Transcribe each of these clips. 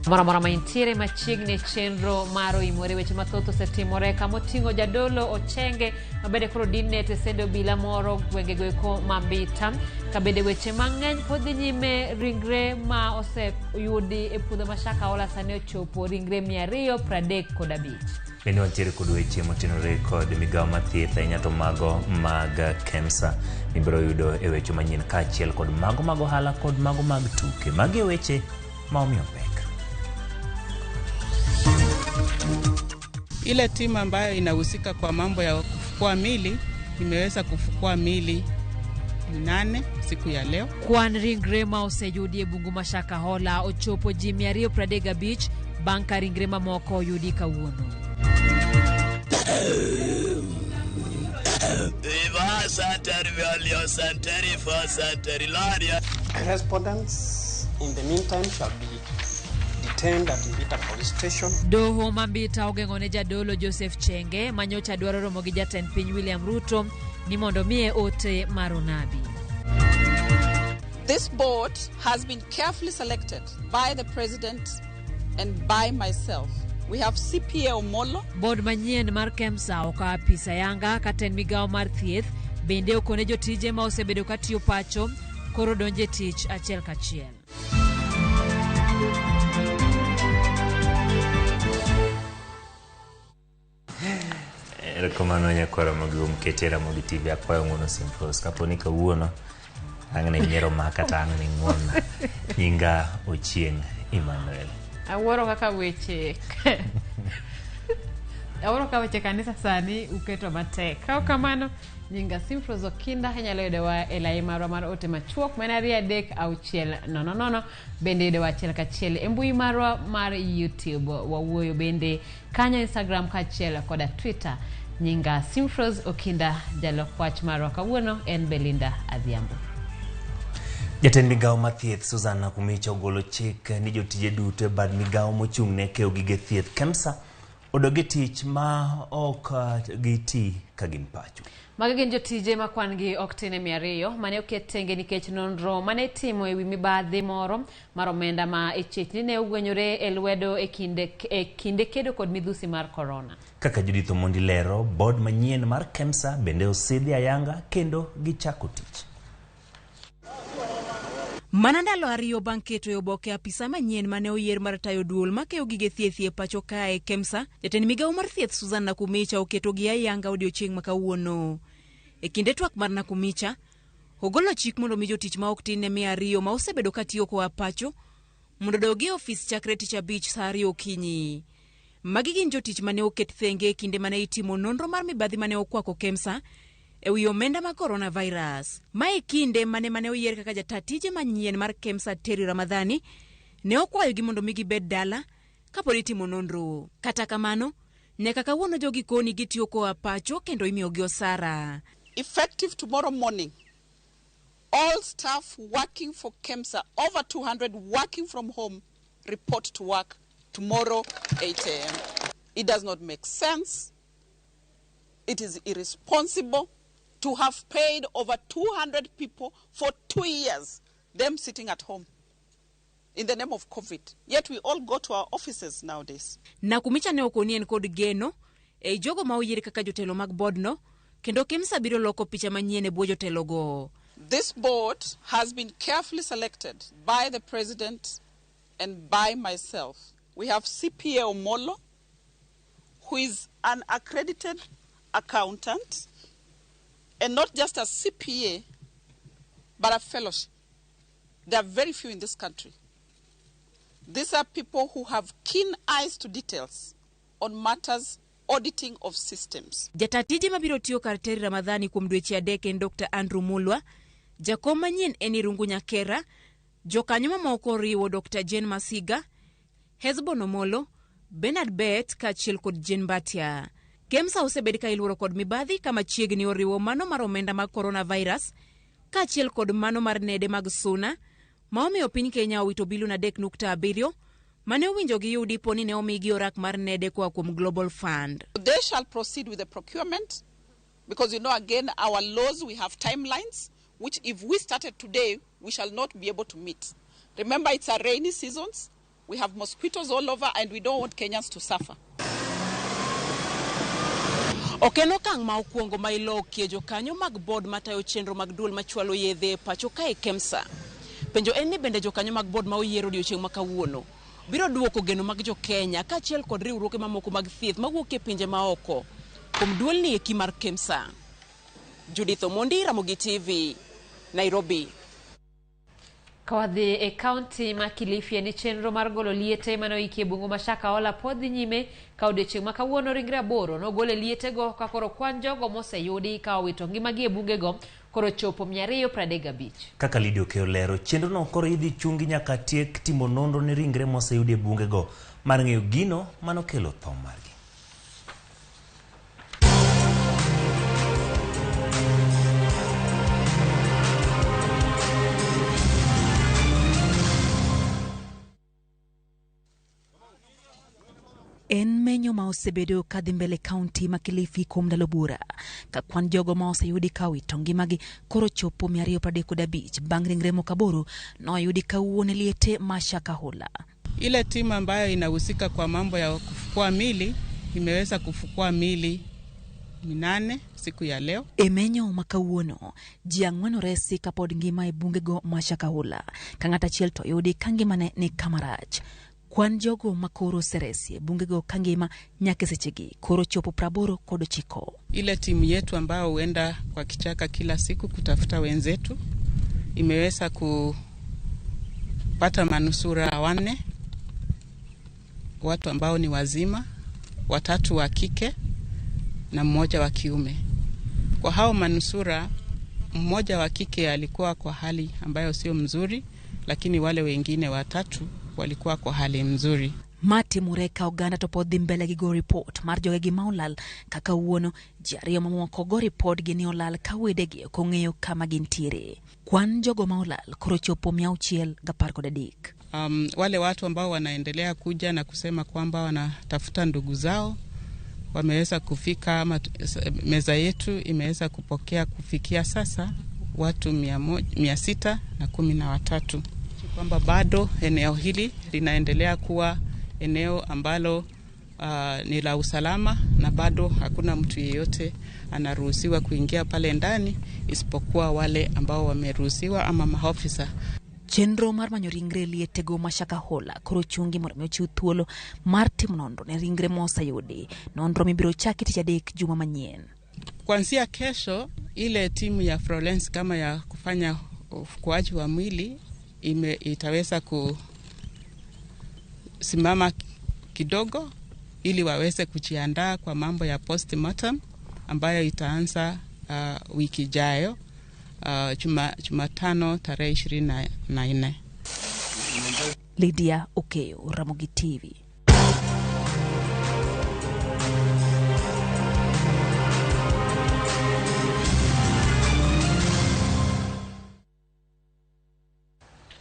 Moro amora ma intiere machiegni e chenro mar oimore weche mathoth osetimore kama oting'o jadolo Ochenge mabende koro dinne tesende obila moro gwengego eko ma Mbita kabende weche mang'eny pod dhi nyime ringre ma oseyudi e puodho ma Shakahola sani ochopo ringre 235. Bende wantiere kod weche motenore kod migawo mar thieth ahinya to mago mag KEMSA mibiro yudo e weche manyien kaachiel kod mago mag ohala kod mago mag tuke. Magi e weche ma omiyo pek. Ile timu ambayo inahusika kwa mambo ya kufukua mili imeweza kufukua mili 8 siku ya leo. Kwan ringre ma oseyudi e bungu ma Shakahola ochopo ji 235 bang' ka ringre mamoko oyudi kawuono. Respondents in the meantime shall be detained at Mbita Police Station. Doho ma Mbita ogeng'o ne jadolo Joseph Chenge ma nyocha dwaro romo gi jatend piny William Ruto ni mondo miye ote mar onabi. This board has been carefully selected by the president and by myself. We have CPA Omolo. Board manyien mar KEMSA okawo apisa yanga ka tend migawo mar thieth bende okone jotije ma osebedo ka tiyo pacho koro donje tich achiel kachiel. Erokamano nyakwara Ramogi kuom kete Ramogi TV akwayo ng'uono Simfros kapo ni kawuono ang' ne nyiero maka to ang' ne ng'uon nyinga Ochieng' Emmanuel. Awuoro kaka weche awuoro ka weche kanisa sani uketo matek. Ka ok kamano, nyinga Simfros Okinda inyalo yudowa e lai marwa mar ote machuok ma en 23600 bende yudowa achiel kachiel e mbui marwa mar YouTube. Wawuoyo bende kanyo Instagram kaachiel koda Twitter. Nyinga Simfros Okinda, jalok wach marwa kawuono en Belinda Adhiambo. Jatend migawo mar thieth Susan Nakhumicha ogolo chik ni jotije duto e bad migawo mochung' ne keyo gige thieth KEMSA odog e tich ma ok giti ka gin pacho. Magi gin jotije ma kwan gi ok tin e 200 mane oket tenge nikech nonro mane itimo e wi mibadhi moro mar omenda ma ichich ni ne ogwenyore e lwedo e kinde kedo kod midhusi mar korona. Kaka Judith Omondi lero, board manyien mar KEMSA bende osidhi ayanga kendo gichako tich. Mana ndalo 2 bang' keto e oboke apisa manyien mane oyier mar tayo duol makeyo gige thieth e pacho kae KEMSA, jatend migawo mar thieth Susan Nakhumicha oketo gi ayanga odiochieng' ma kawuono. E kinde twak mar Nakhumicha, ogolo chik mondo mi jotich ma ok tin ne 200 ma osebedo katiyo koa pacho mondo odog e ofis chakre tich abich saa 2 okinyi. Magi gin jotich mane oket thenge e kinde mane itimo nonro mar mibadhi mane okwako KEMSA e wi omenda mag coronavirus. Ma e kinde mane oyier kaka jata tije manyien mar KEMSA Terry Ramadhani ne okwayogi mondo mi gibed dala kapod itimo nonro. Kata kamano, nyaka kawuono jogi koni gitiyo koa pacho kendo imiyogi osara. Effective tomorrow morning, all staff working for KEMSA, over 200 working from home, report to work tomorrow 8 a.m. It does not make sense. It is irresponsible to have paid over 200 people for 2 years, them sitting at home in the name of COVID. Yet we all go to our offices nowadays. Nakhumicha ne okoni en kod geno e jogo ma oyier kaka jotelo mag board no, kendo KEMSA biro loko picha manyien e bwo jotelogo. This board has been carefully selected by the president and by myself. We have CPA Omolo, who is an accredited accountant, and not just a CPA, but a fellowship. There are very few in this country. These are people who have keen eyes to details on matters auditing of systems. Jata tije mabiro tiyo kar Terry Ramadhani kuom dweche 3 en Dr. Andrew Mulwa, jakom manyien en Irungu Nyakera, jokanyo mamoko oriwo Dr. Jane Masiga, Hesbon Omolo, Bernard Bett kaachiel kod Jane Mbatia. KEMSA osebed ka iluoro kod mibadhi kama chiegni oriwo mano mar omenda mag coronavirus kaachiel kod mano mar nede mag suna ma omiyo piny Kenya owito bilion 3.7 mane owinjo giyudi po ni ne omigi orak mar nede koa kuom Global Fund. They shall proceed with the procurement because again our laws, we have timelines which if we started today we shall not be able to meet. Remember, it's a rainy seasons. We have mosquitoes all over and we don't want Kenyans to suffer. Ok en okang' ma okwongo ma ilokie jokanyo mag board matayo chenro mag duol machwalo yedhe e pacho kae KEMSA. Penjo en ni bende jokanyo mag board ma oyier odiochieng' ma kawuono biro duoko geno mag jo Kenya kaachiel kod riwruoge mamoko mag thieth mawuok e pinje maoko kuom duolni eki mar KEMSA. Judith Omondi, Ramogi TV, Nairobi. Ka wadhi e kaunti ma Kilifi en chenro mar golo liete mane oiki e bungu ma Shakahola pod dhi nyime ka odiochieng' ma kawuono ringre aboro nogol e lietego ka koro kwan jogo moseyudi ka owito ngimagi e bungego koro chopo 235. Kaka Lydia Okeyo lero, chenrono koro idhi chungi nyaka tiek timo nonro ne ringre moseyudi e bungego mar ng'eyo gino manokelo tho margi. En menyo ma osebedo kadhi mbele kaunti ma Kilifi kuom ndalo buora ka kwan jogo ma oseyudi ka owito ngimagi koro chopo 235 bang' ringre moko aboro noyudi kawuono e liete ma Shakahola. Ile timu ambayo inahusika kwa mambo ya kufukua mili imeweza kufukua mili minane siku ya leo. E menyo ma kawuono, ji ang'wen oresi kapod ngima e bungego ma Shakahola ka ng'at achiel to oyudi ka ngimane ni kama rach. Kwan jogo ma koro oseresi e bungego ka ngima nyaka e sechegi koro chopo 89. Ile timu yetu ambayo huenda kwa kichaka kila siku kutafuta wenzetu imeweza kupata manusura wanne, watu ambao ni wazima, watatu wa kike na mmoja wa kiume. Kwa hao manusura, mmoja wa kike alikuwa kwa hali ambayo sio mzuri, lakini wale wengine watatu walikuwa kwa hali mzuri. Ma timore ka oganda to pod dhi mbele gi go ripot mar jogegi ma olal ka kawuono ji ariyo mamoko go ripodgi ni olal ka wedegi ok ong'eyo kama gintiere. Kwan jogo ma olal koro chopo 613. Wale watu ambao wanaendelea kuja na kusema kwamba wanatafuta ndugu zao wameweza kufika ama meza yetu imeweza kupokea kufikia sasa watu 613, kwamba bado eneo hili linaendelea kuwa eneo ambalo ni la usalama na bado hakuna mtu yeyote anaruhusiwa kuingia pale ndani isipokuwa wale ambao wameruhusiwa ama maofisa. Chenro mar manyo ringre lietego ma Shakahola koro chungi mondo mi ochiw thuolo mar timo nonro ne ringre moseyudi. Nonro mibiro chaki tich adek juma manyien. Kuanzia kesho ile timu ya forensic kama ya kufanya ufukuaji wa mwili itaweza kusimama kidogo ili waweze kujiandaa kwa mambo ya postmortem ambayo itaanza wiki ijayo, Jumatano tarehe 24. Lydia Okeyo, Ramogi TV.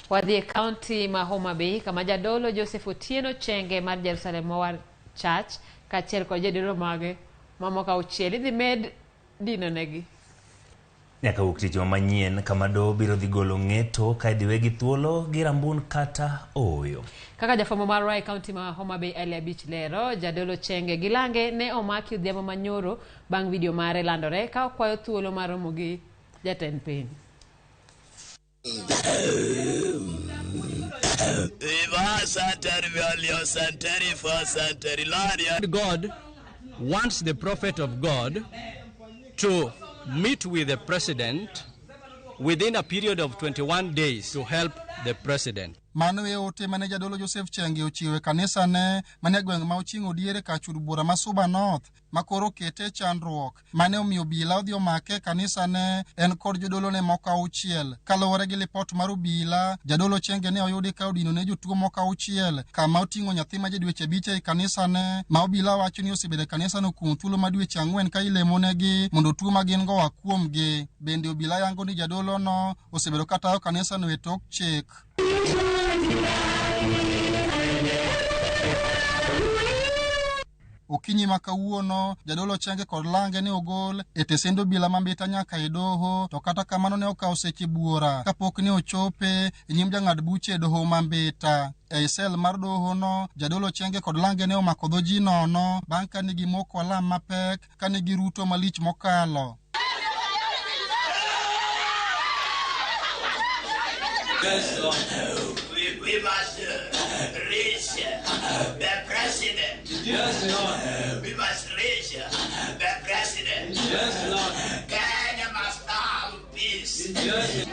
Wadhi e kaunti ma Homa Bay kama jadolo Joseph Otieno Chenge mar Jerusalem Mowar Church kaachiel kod jodolo mage mamoko auchiel idhi med dino negi. Nyaka wuok tich manyien kama doho biro dhi golo ng'eto ka idhi wegi thuolo gi rambun kata ooyo. Kaka jafwambo marwa e kaunti ma Homa Bay Ali Abich lero, jadolo Chenge gi lange ne omaki odhiambo manyoro bang' video mare landore ka okwayo thuolo mar romo gi jatend piny. God wants the prophet of God to meet with the president within a period of 21 days to help the president. Mano e ote mane jadolo Joseph Chenge ochiwo e kanisa ne mane gweng' ma oching'o diere kach od bura ma Suba North ma koro okete e chandruok mane omiyo obila odhi omake e kanisa ne en kod jodolo ne moko auchiel. Kaluwore gi lipot mar obila, jadolo Chenge ne oyudi ka odino ne jotuo moko auchiel kama oting'o nyathi ma ja dweche abich ei kanisa ne ma obila wacho ni osebedo e kanisano kuom thuolo ma dweche ang'wen ka ilemonegi mondo tuo ma gin go oa kuomgi. Bende obila yango ni jadolo no osebedo ka tayo kanisano e tok chik. Okinyi ma kawuono, jadolo Chenge kod lange ne ogol e tesend obila ma Mbita nyaka e doho, to kata kamano ne okawo seche buora kapok ne ochope e nyim jang'ad buche e doho ma Mbita. Ei sel mar dohono, jadolo Chenge kod lange ne omako dho ji nono bang' ka ne gimoko alam mapek ka ne giruto malich mokalo. Yes, Lord. We must reach the president. Yes, Lord. We must reach the president. Yes, Lord. Kenya must have peace. Yes.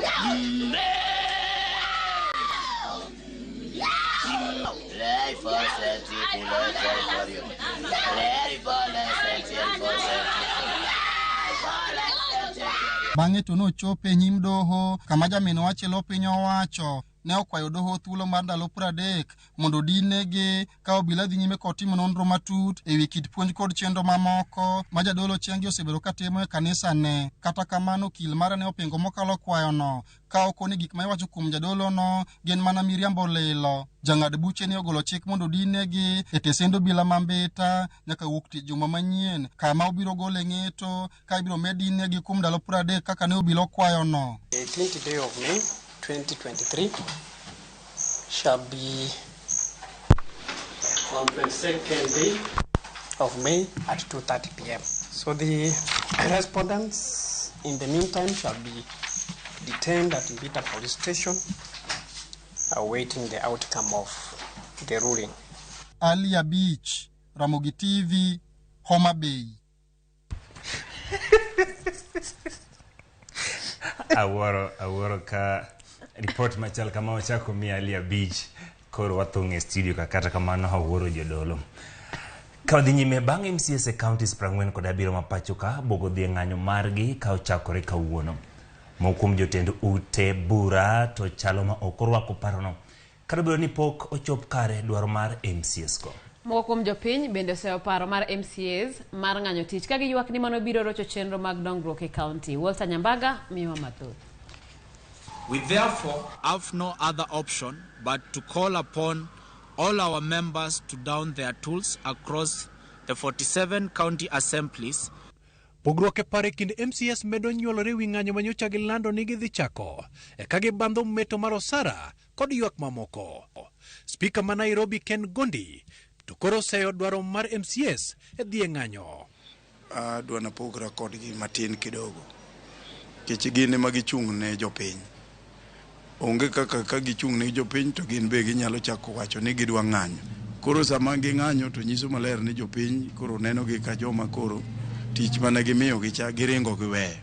Bang'e to nochopo e nyim doho kama jamin wachilo piny owacho ne okwayo doho thuolo mar ndalo 30 mondo odinegi ka obila dhi nyime kod timo nonro matut e wi kit puonj kod chenro mamoko ma jadolo Chenge osebedo ka timo e kanisane. Kata kamano okil mare ne opingo mokalo kwayono ka okoni gik ma iwacho kuom jadolono gin mana miriambo lilo. Jang'ad buche ne ogolo chik mondo odinegi e tesend obila ma Mbita nyaka wuok tich juma manyien kama obiro gole ng'eto ka ibiro med dinegi kuom ndalo 30 kaka ne obila okwayono. The 18th day of May 2023 shall be on 22nd day of May at 2:30 p.m. So the respondents in the meantime shall be detained at Mbita Police Station awaiting the outcome of the ruling. Ali Abich, Ramogi TV, Homa Bay. Awuoro ka report machal kama ochako miya Ali Abich koro wathung' e studio ka kata kamano awuoro jodolo. Ka wadhi nyime bang' MCAs e counties 47 ma pacho ka buogo dhi e ng'anyo margi ka ochakore kawuono. Moko kuom jotend ute bura to chalo ma ok orwako parono kata obedo ni pok ochop kare dwaro mar MCAs go. Moko kuom jopiny bende oseyo paro mar MCAs mar ng'anyo tich ka giywak ni mano biro rocho chenro mag dongruok e kaunti. Walter Nyambaga miyowa mathoth. We therefore have no other option but to call upon all our members to down their tools across the 47 county assemblies. Pogruok e paro e kind MCAs medo nyuolore wi ng'anyo ma nyocha gilando ni gidhi chako ka gibandho meto mar osara kod ywak mamoko. Spika ma Nairobi Ken Gondi to koro oseyo dwaro mar MCAs e dhi e ng'anyo. Adwa napogra kodgi matin kidogo nikech gin ema gichung' ne jopiny. Onge kaka ka gichung' ne jopiny to gin be ginyalo chako wacho ni gidwa ng'anyo. Koro sama ging'anyo to nyiso maler ni jopiny koro nenogi ka joma koro tich mane gimiyogi cha giringo giweyo.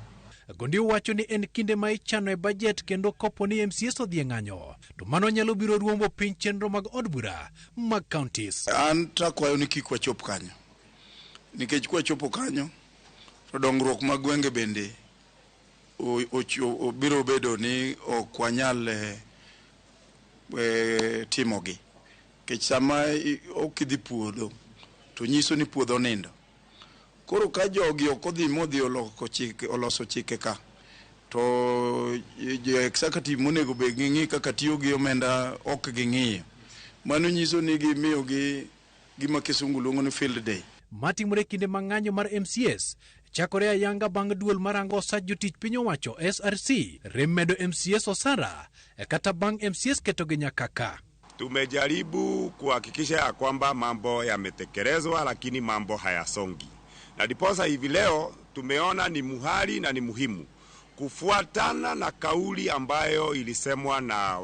Gondi wacho ni en kinde ma ichano e bajet kendo kopo ni MCAs odhi e ng'anyo to mano nyalo biro ruombo piny chenro mag od bura mag counties. An takwayo ni kik wachop kanyo nikech kwachopo kanyo to dongruok mag gwenge bende biro bedo ni ok wanyal timogi. Nikech sama ok idhi puodho to nyiso ni puodho nindo. Koro ka jogi ok odhi modhi oloso chike ka to jo executive monego bed ging'i kaka tiyo gi omenda ok ging'iyo. Mano nyiso ni gimiyogi gima kisungu luongo ni field day. Matimore kinde ma ng'anyo mar MCAs chakore ayanga bang' duol marango osach jotich piny owacho SRC rem medo MCAs osara kata bang' MCAs ketogi nyaka ka. Tumejaribu kuhakikisha ya kwamba mambo yametekelezwa, lakini mambo hayasongi, na ndiposa hivi leo tumeona ni muhali na ni muhimu kufuatana na kauli ambayo ilisemwa na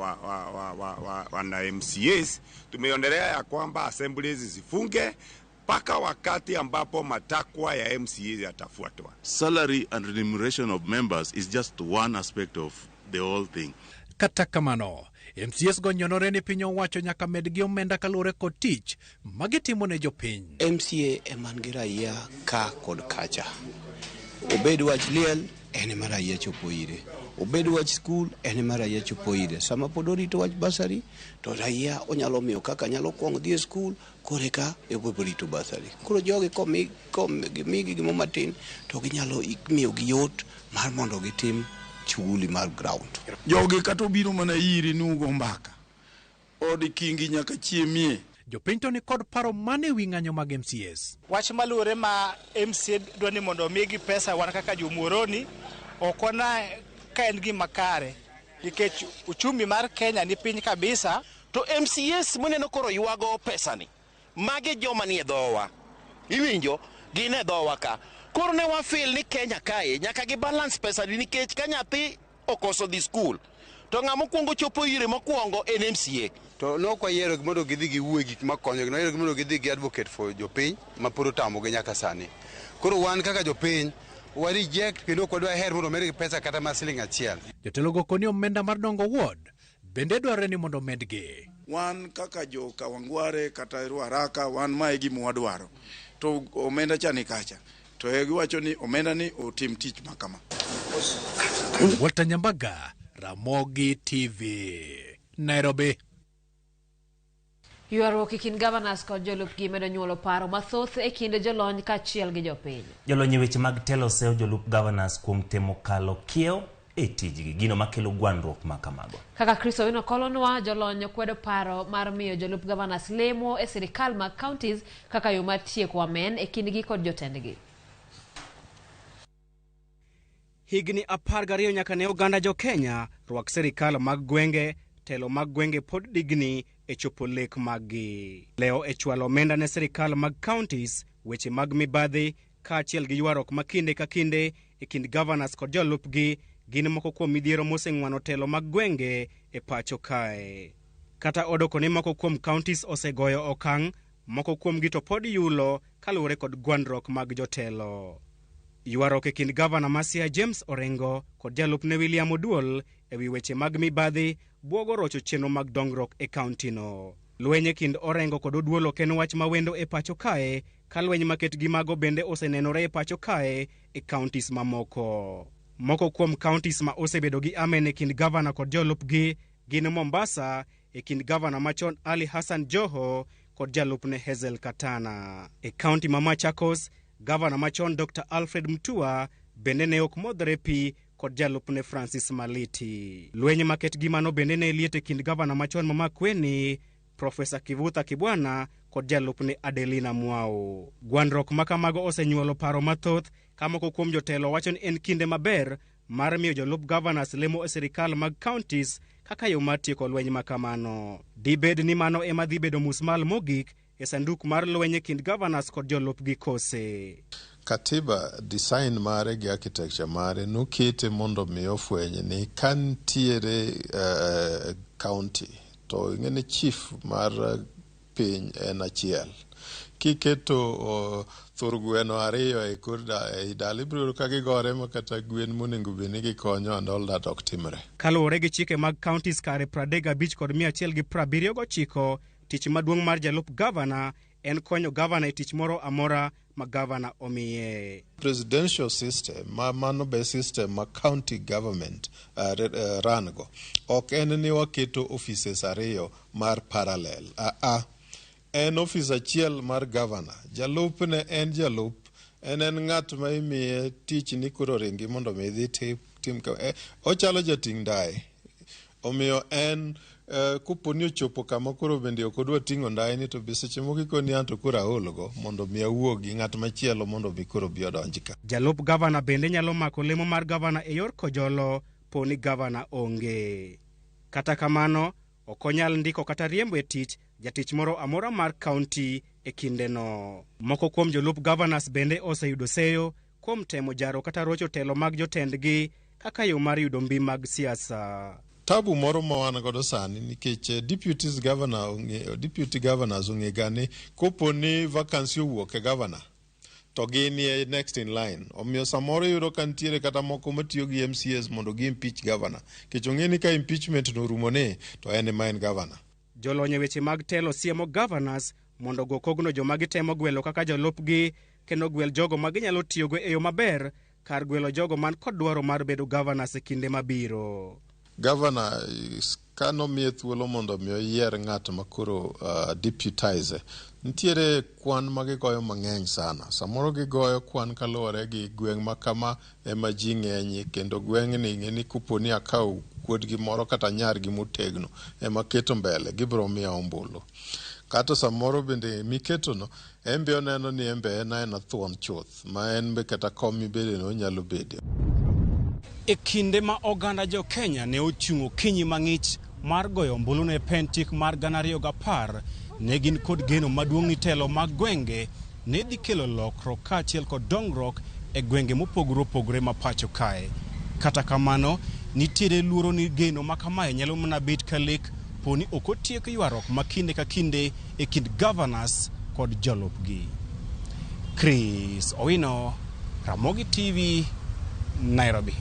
wana MCAs. Tumeonelea ya kwamba assemblies zifunge mpaka wakati ambapo matakwa ya MCAs yatafuatwa. Salary and remuneration of members is just one aspect of the whole thing. Kata kamano, MCAs go nyonore ni piny owacho nyaka medgi omenda kaluwore kod tich magitimo ne jopiny. MCA ema nigi raia ka kod kacha. Obed wach liel, en ema raia chopo ire. Obed wach skul, en ema raia chopo ire. Sama pod orito wach basari, to raia onyalo miyo kaka nyalo kwongo dhi e skul, koreka ebo rito basari. Koro jogi komigi gimo matin, to ginyalo miyogi yot mar mondo gitim shughuli mar ground. Jogi kata obiro mana iri ni ugo mbaka, od kingi nyaka chiemie. Jopiny to ni kod paro mane e wi ng'anyo mag MCAs? Wach maluwore ma MCA dwa ni mondo omigi pesa wan kaka jo Muhoroni ok wana ka en gima kare nikech uchumi mar Kenya ni piny kabisa. To MCAs muneno koro ywago pesani, magi joma nie dhowa. Iwinjo? Gin e dhowa ka. Koro ne wa feel ni Kenya kae nyaka gi balance pesani nikech ka nyathi okoso dhi skul to ng'ama okwongo chopo ire mokwongo en MCA. To ne ok wayierogi mondo gidhi giwuo e gik makonyogi, ne wayierogi mondo gidhi gi advocate for jopiny ma pod otamogi nyaka sani. Koro wan kaka jopiny wa reject kendo ok wadwa her mondo omedgi pesa kata ma siling achiel. Jotelogo koni omenda mar dongo ward bende dwarore ni mondo omedgi. Wan kaka jo Kawangware kata Ruaraka wan mae gima wadwaro. To omenda cha ni kacha. To e giwacho ni omenda ni otim tich ma kama. Walter Nyambaga, Ramogi TV, Nairobi. Ywaruok e kind governors kod jolupgi medo nyuolo paro mathoth e kind jolony kaachiel gi jopiny. Jolony e weche mag telo oseyo jolup governors kuom temo kalo kiewo e tijgi, gino makelo gwandruok ma kamago. Kaka Chris Owino kolonwa, jolony kwedo paro mar miyo jolup governors lemo e sirikal mag counties kaka yo mar tieko amen e kindgi kod jotendgi. Higni 12 nyaka ne oganda jo Kenya rwak sirikal mag gwenge, telo mag gwenge pod digni e chopo lek maggi. Leo e chwalo omenda ne sirikal mag counties, weche mag mibadhi kaachiel gi ywaruok ma kinde ka kinde e kind governors kod jolupgi gin moko kuom midhiero moseng'wano telo mag gwenge e pacho kae. Kata odoko ni moko kuom counties osegoyo okang', moko kuomgi to pod yulo kaluwore kod gwandruok mag jotelo. Ywaruok e kind gavana ma Siaya James Orengo kod jalupne William Oduol e wi weche mag mibadhi bwogo rocho chenro mag dongruok e kauntino. Lweny e kind Orengo kod Oduol ok en wach mawendo e pacho kae, ka lweny maket gi mago bende osenenore e pacho kae e counties mamoko. Moko kuom counties ma osebedo gi amen e kind gavana kod jolupgi gin Mombasa e kind gavana machon Ali Hassan Joho kod jalupne Hazel Katana. E county ma Machakos, gavana machon Dr. Alfred Mutua bende ne ok modhre pi kod jalupne Francis Maliti. Lweny maket gi mano bende ne liet e kind gavana machon ma Makueni, Profesa Kivutha Kibwana kod jalupne Adelina Mwau. Gwandruok ma kamago osenyuolo paro mathoth ka moko kuom jotelo wacho ni en kinde maber mar miyo jolup governors lemo e sirikal mag counties kaka yo mar tieko lweny ma kamano. Dibed ni mano ema dhi bedo musmal mogik e sanduk mar lweny e kind governors kod jolupgi kose? Katiba design mare gi architecture mare nokete mondo mi ofweny ni ka nitiere county to ing'e ni chief mar piny en achiel. Kiketo thur gweno ariyo e kor ei dala ibiro yudo ka gigore ma kata gwen monego bed ni gikonyo and all that ok timre. Kaluwore gi chike mag counties kare 35 kod 179, tich maduong' mar jalup gavana en konyo gavana e tich moro amora ma gavana omiye. Presidential system ma mano be system ma county government run go. Ok en ni waketo offices ariyo mar parallel. En office achiel mar governor. Jalupne en jalup. En ng'at ma imiye tich ni koro ringi mondo mi idhi tim ochalo jating' ndaye. Omiyo en kopo ni ochopo kama koro bende ok odwa ting'o ndaye ni to be seche moko ikoni an to koro aolgo mondo mi awuo gi ng'at machielo mondo mi koro obi odonj ka. Jalup gavana bende nyalo mako lemo mar gavana e yor kojolo po ni gavana onge. Kata kamano, ok onyal ndiko kata riembo e tich jatich moro amora mar kaunti e kindeno. Moko kuom jolup governors bende oseyudo seyo kuom temo jaro kata rocho telo mag jotendgi kaka yo mar yudo mbi mag siasa. Tabu moro ma wan godo sani nikech deputy governors ong'e ga ni kopo ni vacancy owuok e governor to gin e next in line. Omiyo samoro iyudo ka nitiere kata moko matiyo gi MCAs mondo gi impeach governor. Nikech ong'e ni ka impeachment no orumo ni to en ema en governor. Jolony e weche mag telo siemo governors mondo ogo kogno joma gitemo gwelo kaka jolupgi kendo gwel jogo ma ginyalo tiyogo e yo maber kar gwelo jogo man kod dwaro mar bedo governors e kinde mabiro. Governor ka nomiye thuolo mondo mi oyier ng'at ma koro deputize, nitiere kwan ma gigoyo mang'eny sana. Samoro gigoyo kwan kaluwore gi gweng' ma kama ema ji ng'enye kendo gweng'ni ing'e ni kopo ni akawo wuodgi moro kata nyargi motegno ema keto mbele gibiro miya ombulu. Kata samoro bende miketono en be oneno ni en be en aena thuon chuth ma en be kata kom mibedeno onyalo bede. E kinde ma oganda jo Kenya ne ochung' okinyi mang'ich mar goyo ombulu ne pend chik mar 2010, ne gin kod geno maduong' ni telo mag gwenge ne dhi kelo lokruok kaachiel kod dongruok e gwenge mopogore opogore ma pacho kae. Kata kamano, nitiere luoro ni geno ma kamae nyalo mana bet ka lek po ni ok otiek ywaruok ma kinde ka kinde e kind governors kod jolupgi. Chris Owino, Ramogi TV, Nairobi.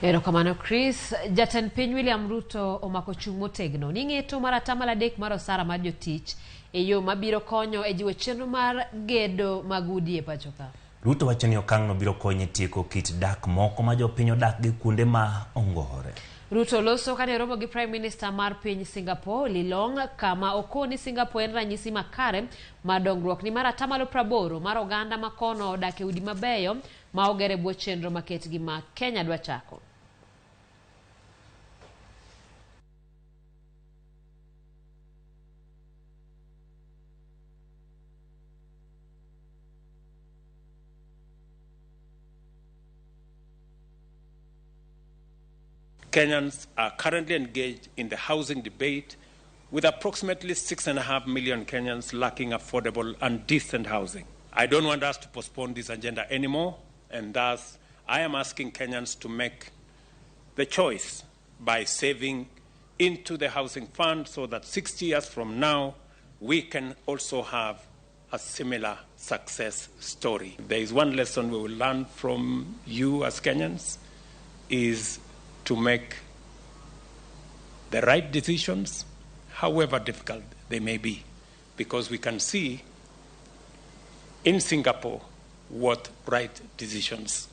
Erokamano Chris. Jatend piny William Ruto omako chung' motegno ni ng'eto mar atamalo 3 mar osara mar jotich e yo mabiro konyo e jiwo chenro mar gedo mag udi e pacho ka. Ruto wacho ni okang'no biro konyo e tieko kit dak moko ma jopiny odak gi kuonde ma ongore. Ruto loso kane oromo gi Prime Minister mar piny Singapore, Lee Long, kama okoni Singapore en ranyisi makare mar dongruok nimar atamalo 80 mar oganda ma kono odak e udi mabeyo ma oger e bwo chenro maket gi ma Kenya dwa chako. Kenyans are currently engaged in the housing debate, with approximately 6.5 million Kenyans lacking affordable and decent housing. I don't want us to postpone this agenda anymore, and thus I am asking Kenyans to make the choice by saving into the housing fund so that 60 years from now we can also have a similar success story. There is one lesson we will learn from you as Kenyans, is to make the right decisions, however difficult they may be, because we can see in Singapore what right decisions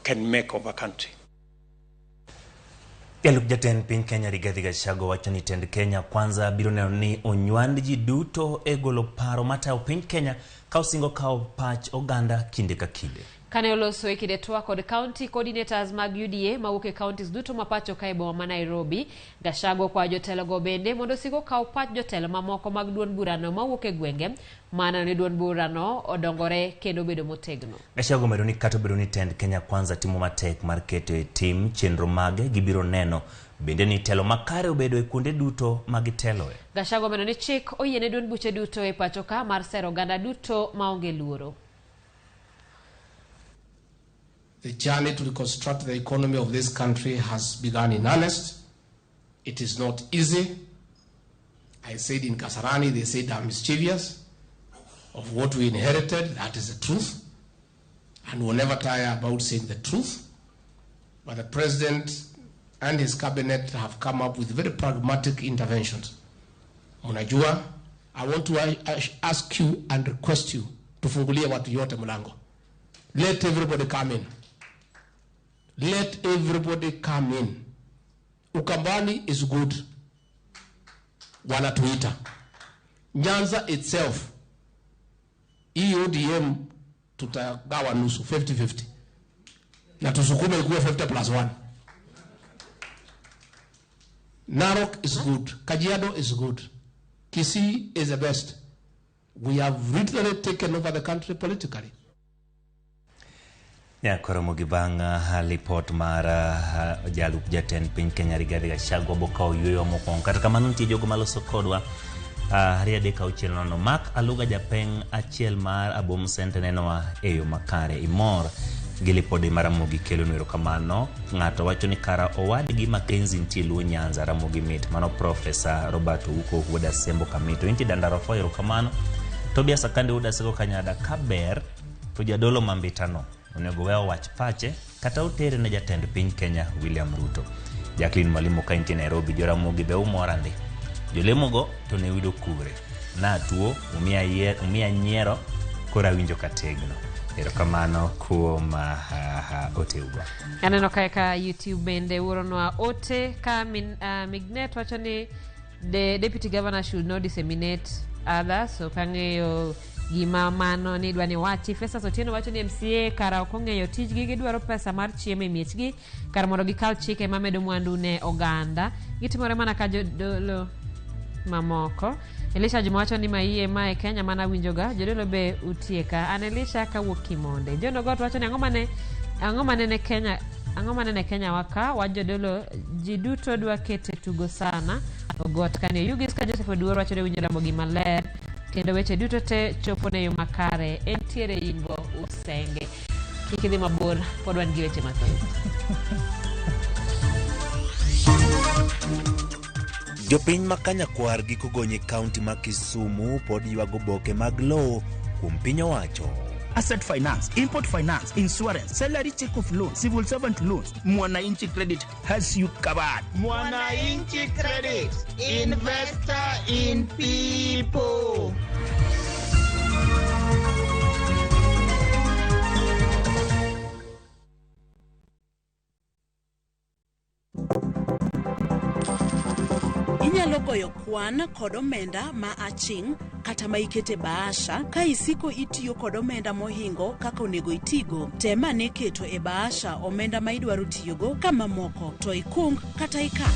can make of a country. Jalup jatend piny Kenya Rigathi Gachagua wacho ni tend Kenya Kwanza biro neno ni onywand ji duto e golo paro matayo piny Kenya ka osingo kawo pach oganda kinde ka kinde. Kane oloso e kinde twak kod county coordinators mag UDA mawuok e counties duto ma pacho ka e boma ma Nairobi, Gachagua okwayo jotelogo bende mondo osik okaw pach jotelo mamoko mag duond burano mawuok e gwenge maneno ni duond burano odongore kendo obedo motegno. Gachagua omedo ni kata obedo ni tend Kenya Kwanza timo matek mar keto e tim chenro mage, gibiro neno bende ni telo makare obedo e kuonde duto ma giteloe. Gachagua omedo ni chik oyiene duond buche duto e pacho ka mar sero oganda duto maonge luoro. The journey to reconstruct the economy of this country has begun in earnest. It is not easy. I said in Kasarani, they said I'm mischievous. Of what we inherited, that is the truth. And we'll never tire about saying the truth. But the president and his cabinet have come up with very pragmatic interventions. Unajua, I want to ask you and request you tufungulie watu yote mlango. Let everybody come in. Let everybody come in. Ukambani is good. Wanatuita. Nyanza itself, EODM tutagawa nusu, 50-50. Na tusukume ikuwe 50+1. Narok is good. Kajiado is good. Kisii is the best. We have literally taken over the country politically. Nyakoromo gi bang' lipot mar jalup jatend piny Kenya Rigathi Gachagua bokawo yueyo mokwongo. Kata kamano nitie jogo maloso kodwa 2 3 6 0. Mark Aluga japeng' achiel mar Abom Center nenowa e yo makare. Imor gi lipode mar Ramogi kelo erokamano. Ng'ato wacho ni kara owadgi Mackenzie nitie Luo Nyanza, Ramogi mit. Mano Profesa Robert Ouko wuod Asembo Kamito. Intie Dandarofo, erokamano. Tobias Akande wuod Asego Kanyada, kaber to jadolo mambitano onego we owach pache kata otere ne jatend piny Kenya William Ruto. Jacqueline Mwalimu ka intie Nairobi, Joramogi be umora ndi. Jolemogo to ne uyudo kure. Natuo, umiya nyiero, koro awinjo kategno. Erokamano kuom oteugo. Aneno kae ka YouTube bende uoronwa ote ka Mignet wacho ni the deputy governor should not disseminate others. So kang'eyo gima mano ni idwa ni wachi. Festus Otieno wacho ni MCA kara ok ong'eyo tijgi, gidwaro pesa mar chiemo e miechgi kar mondo gikal chike mamedo mwandu ne oganda. Gitimore mana ka jodolo mamoko. Elisha Juma wacho ni maiye mae Kenya mana winjoga jodolo be utieka. An Elisha kawuok Kimonde. John Ogot wacho ni ang'o manene Kenya, ang'o manene Kenya waka wa jodolo ji duto dwa kete tugo sana. Ogot kane Yugis ka Joseph Oduor wacho ni winjo Ramogi maler kendo weche duto te chopo ne yo makare. Entiere Yimbo Usenge. Kik idhi mabor, pod wan gi weche mathoth. Jopiny ma Kanyakwar gi Kogonye kaunti ma Kisumu pod ywago oboke mag lowo kuom piny owacho. Asset finance, import finance, insurance, salary check of loan, civil servant loans. Mwananchi Credit has you covered. Mwananchi Credit, investor in people. Inyalo goyo kwan kod omenda ma aching' kata ma ikete bahasha ka isiko itiyo kod omenda mohingo kaka onego itigo. Tem ane keto e bahasha omenda ma idwaro tiyogo ka mamoko to ikung kata ikan.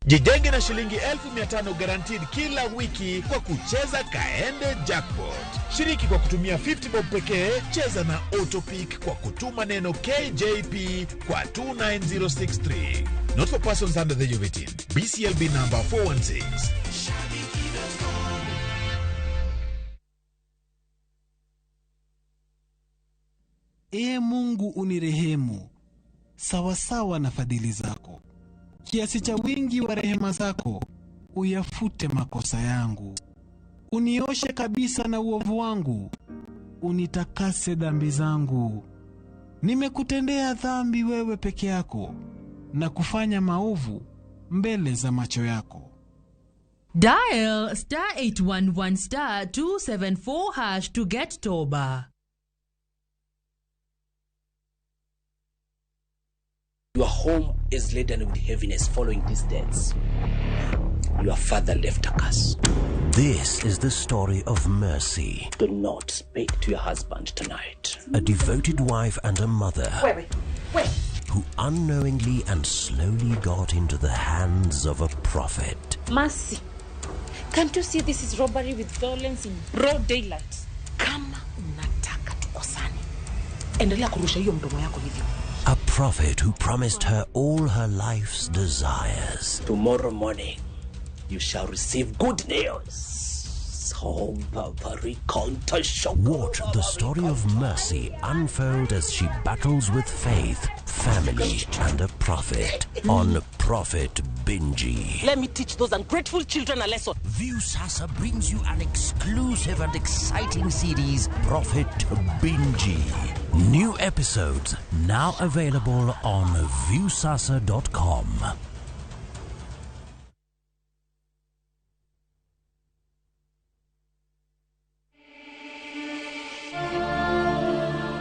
Jijenge na shilingi 1500 guaranteed kila wiki kwa kucheza Kaende Jackpot. Shiriki kwa kutumia 50 bob pekee, cheza na autopick kwa kutuma neno KJP kwa 29063. Not for persons under the age of 18. BCLB number 416. Ee Mungu unirehemu sawasawa na fadhili zako. Kiasi cha wingi wa rehema zako uyafute makosa yangu. Unioshe kabisa na uovu wangu, unitakase dhambi zangu. Nimekutendea dhambi wewe peke yako na kufanya maovu mbele za macho yako. Dial *811 *274# to get Toba. Your home is laden with heaviness following these deaths. Your father left a curse. This is the story of Mercy. Do not speak to your husband tonight. A devoted wife and a mother. Wait. Who unknowingly and slowly got into the hands of a prophet. Mercy, can't you see this is robbery with violence in broad daylight? Kama unataka tukosane, endelea kurusha hiyo mdomo yako hivyo. A prophet who promised her all her life's desires. Tomorrow morning, you shall receive good news. Watch the story of Mercy unfold as she battles with faith, family, and a prophet on Prophet Binji. Let me teach those ungrateful children a lesson. Viusasa brings you an exclusive and exciting series, Prophet Binji. New episodes now available on Viusasa.com.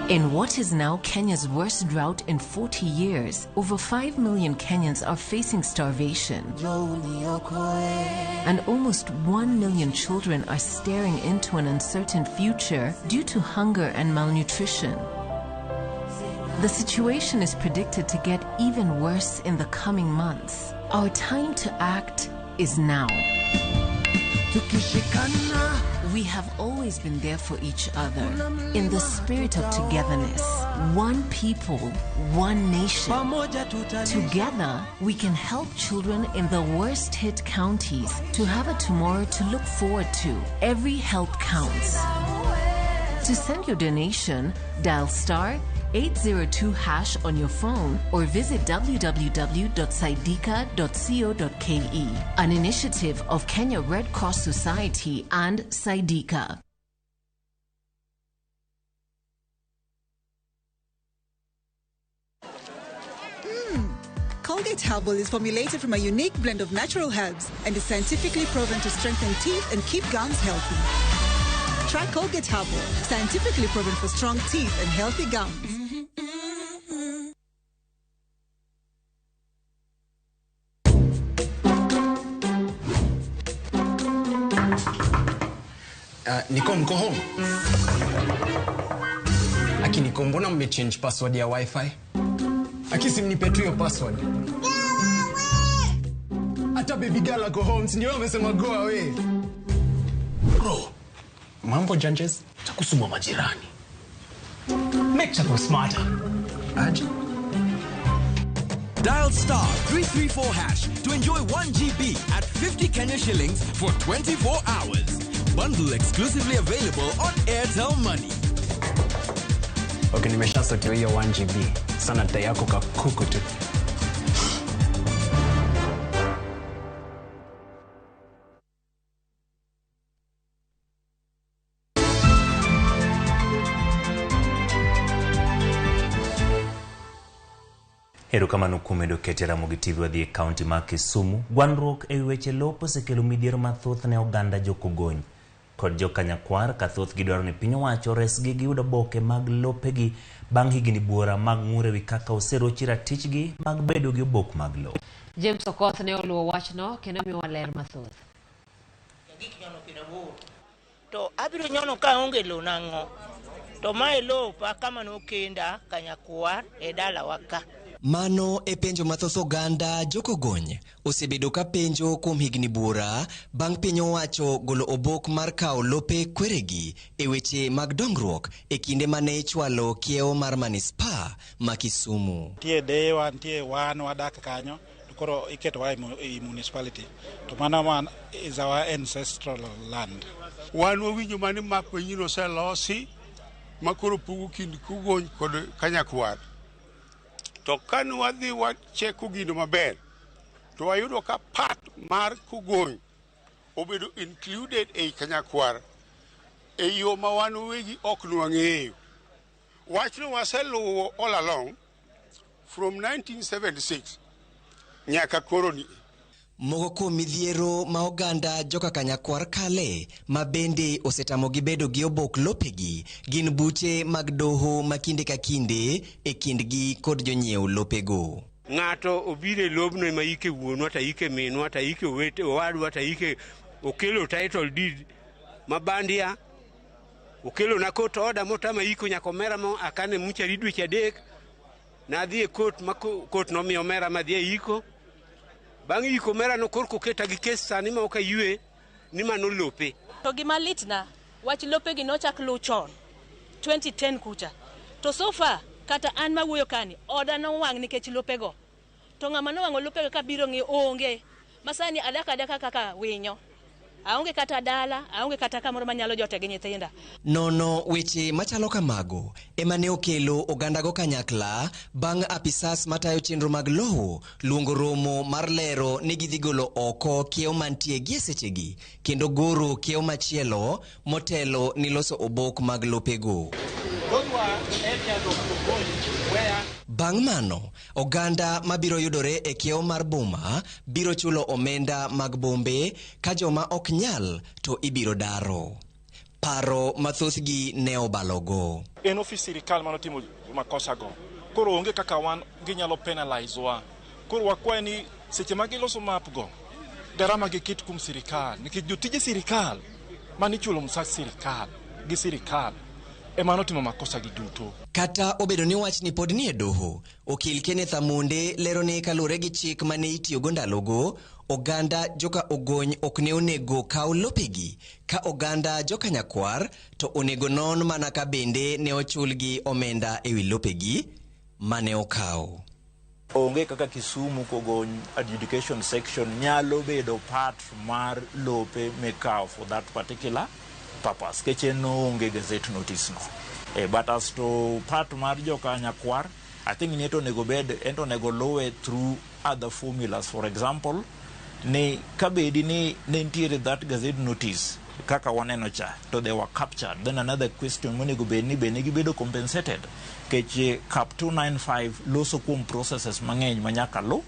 In what is now Kenya's worst drought in 40 years, over 5 million Kenyans are facing starvation. And almost 1 million children are staring into an uncertain future due to hunger and malnutrition. The situation is predicted to get even worse in the coming months. Our time to act is now. We have always been there for each other in the spirit of togetherness. One people, one nation. Together, we can help children in the worst hit counties to have a tomorrow to look forward to. Every help counts. To send your donation, dial *802# on your phone or visit www.saidika.co.ke. An initiative of Kenya Red Cross Society and Saidika. Colgate Herbal is formulated from a unique blend of natural herbs and is scientifically proven to strengthen teeth and keep gums healthy. Try Colgate Herbal, scientifically proven for strong teeth and healthy gums. Niko mko home? Aki Niko, mbona mmechange password ya Wi-Fi? Akisi mnipe tu hiyo password. Hata baby girl ako home, si ndio amesema go away. Bro, mambo janjes, takusuma majirani. Make Chapo smarter. Aje. Dial star 334 hash to enjoy 1 GB at 50 Kenya shillings for 24 hours. Bundle exclusively available on Airtel Money. Okay, nimeshasotiwa hiyo 1 GB. Sana dai yako kakuku tu. Erokamano kuom medo kete Ramogi TV wadhi e kaunti ma Kisumu. Gwandruok ewi weche lope osekelo midhiero mathoth ne oganda jokogony kod jokanyakwar ka thothgi dwaro ni piny owacho oresgi giyud oboke mag lopegi bang' higni buora mag ng'ur ewi kaka oserochi ratichgi mag bedo gi obok mag lowo. James Okoth ne oluwo wachno kendo miyowa ler mathoth. To abiro nyono ka onge lowo nang'o? To mae lopa kama nokenda Kanyakwar e dalawa ka. Mano e penjo mathoth oganda jokogony osebedo ka penjo kuom higni buora bang' piny owacho golo obok mar kawo lope kweregi e weche mag dongruok e kinde mane ichwalo kiewo mar manispaa ma Kisumu. Nitie deyewa, nitie wan wadak kanyo, to koro iketowa e municipality. To mano man is our ancestral land. Wan wawinjo mani map manyien oselosi ma koro pogo kind Kogony kod Kanyakwar. To kane wadhi wacheko gino maber, to wayudo ka part mar Kogony obedo included ei Kanyakwar e yo ma wan wawegi ok nwang'eyo. Wachno waseluwo all along from 1976 nyaka koro ni. Moko kuom midhiero ma oganda joka Kanyakwar kale ma bende osetamogi bedo gi obok lopegi gin buche mag doho ma kinde ka kinde e kindgi kod jonyiew lopego. Ng'ato obiro e lobno ema ike wuonwa to ike minwa to ike owete owadwa to ike okelo title deed ma bandia okelo na court order motama iko nyaka omera mo akane muchari dweche 3 nadhi e court ma court nomiyo omera madhi e iko. Bang' iko omera no korko keta gi kes sani ma ok ayue ni mano lope. To gima litna, wach lopegi nochak luw chon 2010 kucha. To so far kata an mawuoyo kani oda nowang' nikech lopego. To ng'ama nowang'o lopego kabiro ng'iyo onge. Masani adak adaka kaka winyo. Aonge kata dala, aonge kata kamoro manyalo jote gi nyithinda. Nono weche machalo kamago ema ne okelo ogandago kanyakla bang' apisas matayo chenro mag lowo luongo romo mar lero ni gidhi golo oko kiewo mantie gie sechegi kendo goro kiewo machielo motelo ni loso obok mag lopego. Bang' mano, oganda mabiro yudore e kiewo mar boma biro chulo omenda mag bombe ka joma ok nyal to ibiro daro. Paro mathothgi ne obalogo. En ofis sirikal manotimo makosa go. Koro onge kaka wan ginyalo penalize wa. Koro wakwaye ni seche ma giloso map go, garama giket kuom sirikal. Nikech jotije sirikal manichulo msach sirikal gi sirikal ema notimo makosa gi duto. Kata obedo ni wachni pod nie doho, okil Kenneth Amunde lero ni kaluwore gi chik mane itiyogo ndalogo, oganda joka Ogony ok ne onego kaw lopegi, ka oganda joka Nyakwar to onego non mana ka bende ne ochulgi omenda ewi lopegi mane okaw. Onge kaka Kisumu Kogony adjudication section nyalo bedo part mar lope mikawo for that particular purpose. Keche no onge gazette notice no. But as to part mar joka Nyakwar, I think ni to onego bed ento onego luwe through other formulas. For example, ni kabedi ni ne nitiere that gazette notice kaka waneno cha to they were captured. Then another question monego bed ni be ne gibedo compensated. Kech cap 295 loso kuom processes mang'eny manyaka lu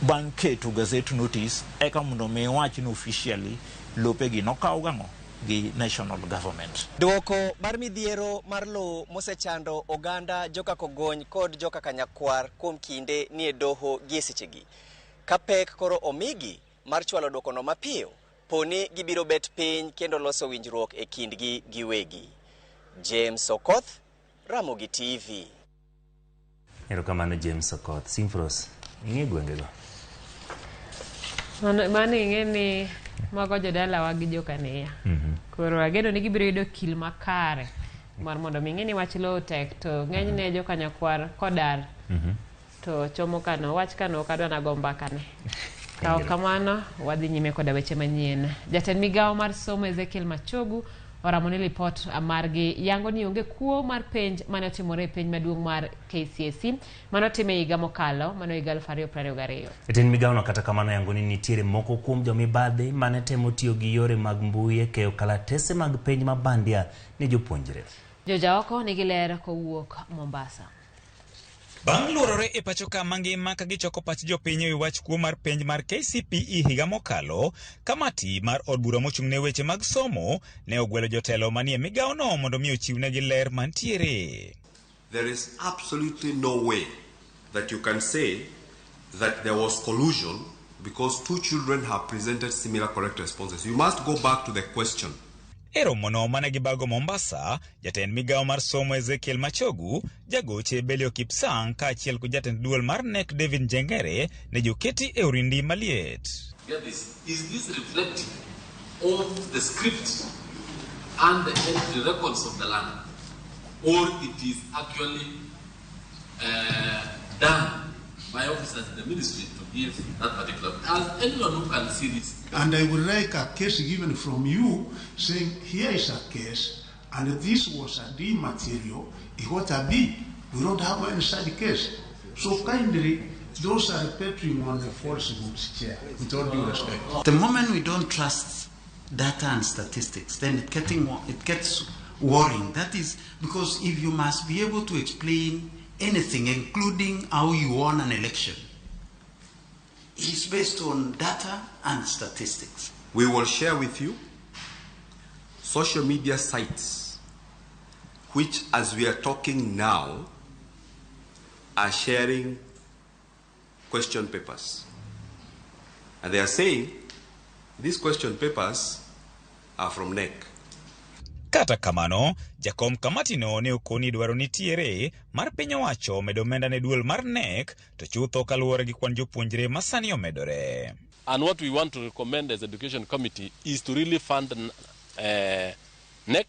bang' keto gazette notice eka mondo mi wach ni officially lopegi nokaw gang'o gi national government. Dwoko mar midhiero mar lowo mosechando oganda joka Kogony kod joka Kanyakwar kuom kinde nie doho gie sechegi. Ka pek koro omigi mar chwalo dwokono mapiyo, poni gibiro bet piny kendo loso winjruok e kindgi giwegi. James Okoth, Ramogi TV. Erokamano James Okoth. Simfros, ing'e gwengego? Mano ing'e ni mago jodalawa gi jokaniya. Koro ageno ni gibiro yudo okil makare mar mondo mi ing'e ni wach lowo tek to ng'enyne jokanyakwar kodar to chomo kano wach kano ok adwa nago mbakane. Kawo kamano wadhi nyime koda weche manyien. Jatend migawo mar somo Ezekiel Machogu oramo ni lipot margi yango ni onge kuo mar penj mane otimore e penj maduong' mar KCSE mane otim e higa mokalo mano higa 2022. Jatend migawono kata kamano yango ni nitiere moko kuom jomibadhi mane temo tiyo gi yore mag mbui e keyo kalatese mag penj ma bandia ne jopuonjre. Jojaoko nigi ler kowuok Mombasa. Bang' luorore e pacho ka mangima ka gichoko pach jopiny ewi wach kuo mar penj mar KCPE higa mokalo, kamati mar od bura mochung' ne weche mag somo ne ogwelo jotelo manie migawono mondo mi ochiwnegi ler mantiere. There is absolutely no way that you can say that there was collusion because two children have presented similar correct responses. You must go back to the question. E romono mane gibago Mombasa, jatend migawo mar somo Ezekiel Machogu, jagoche Belio Kipsang kaachiel kod jatend duol mar KNEC David Njengere ne joketi e orindi maliet. Get this. Is this reflective of the script and the entry records of the learner? Or it is actually done by officers in the ministry to give that particular? As anyone who can see this. And I would like a case given from you saying, here is a case, and this was a D material, it got a B. We don't have any such case. So kindly, those are perpetuating on the falsehoods, Chair, with all due respect. The moment we don't trust data and statistics, then it gets worrying. That is because if you must be able to explain anything, including how you won an election, is based on data and statistics. We will share with you social media sites which, as we are talking now, are sharing question papers. And they are saying these question papers are from KNEC. Kata kamano, jakom kamatino ne okoni dwaro nitiere mar piny owacho medo omenda ne duol mar KNEC to chutho kaluwore gi kwan jopuonjre ma sani omedore. And what we want to recommend as Education Committee is to really fund KNEC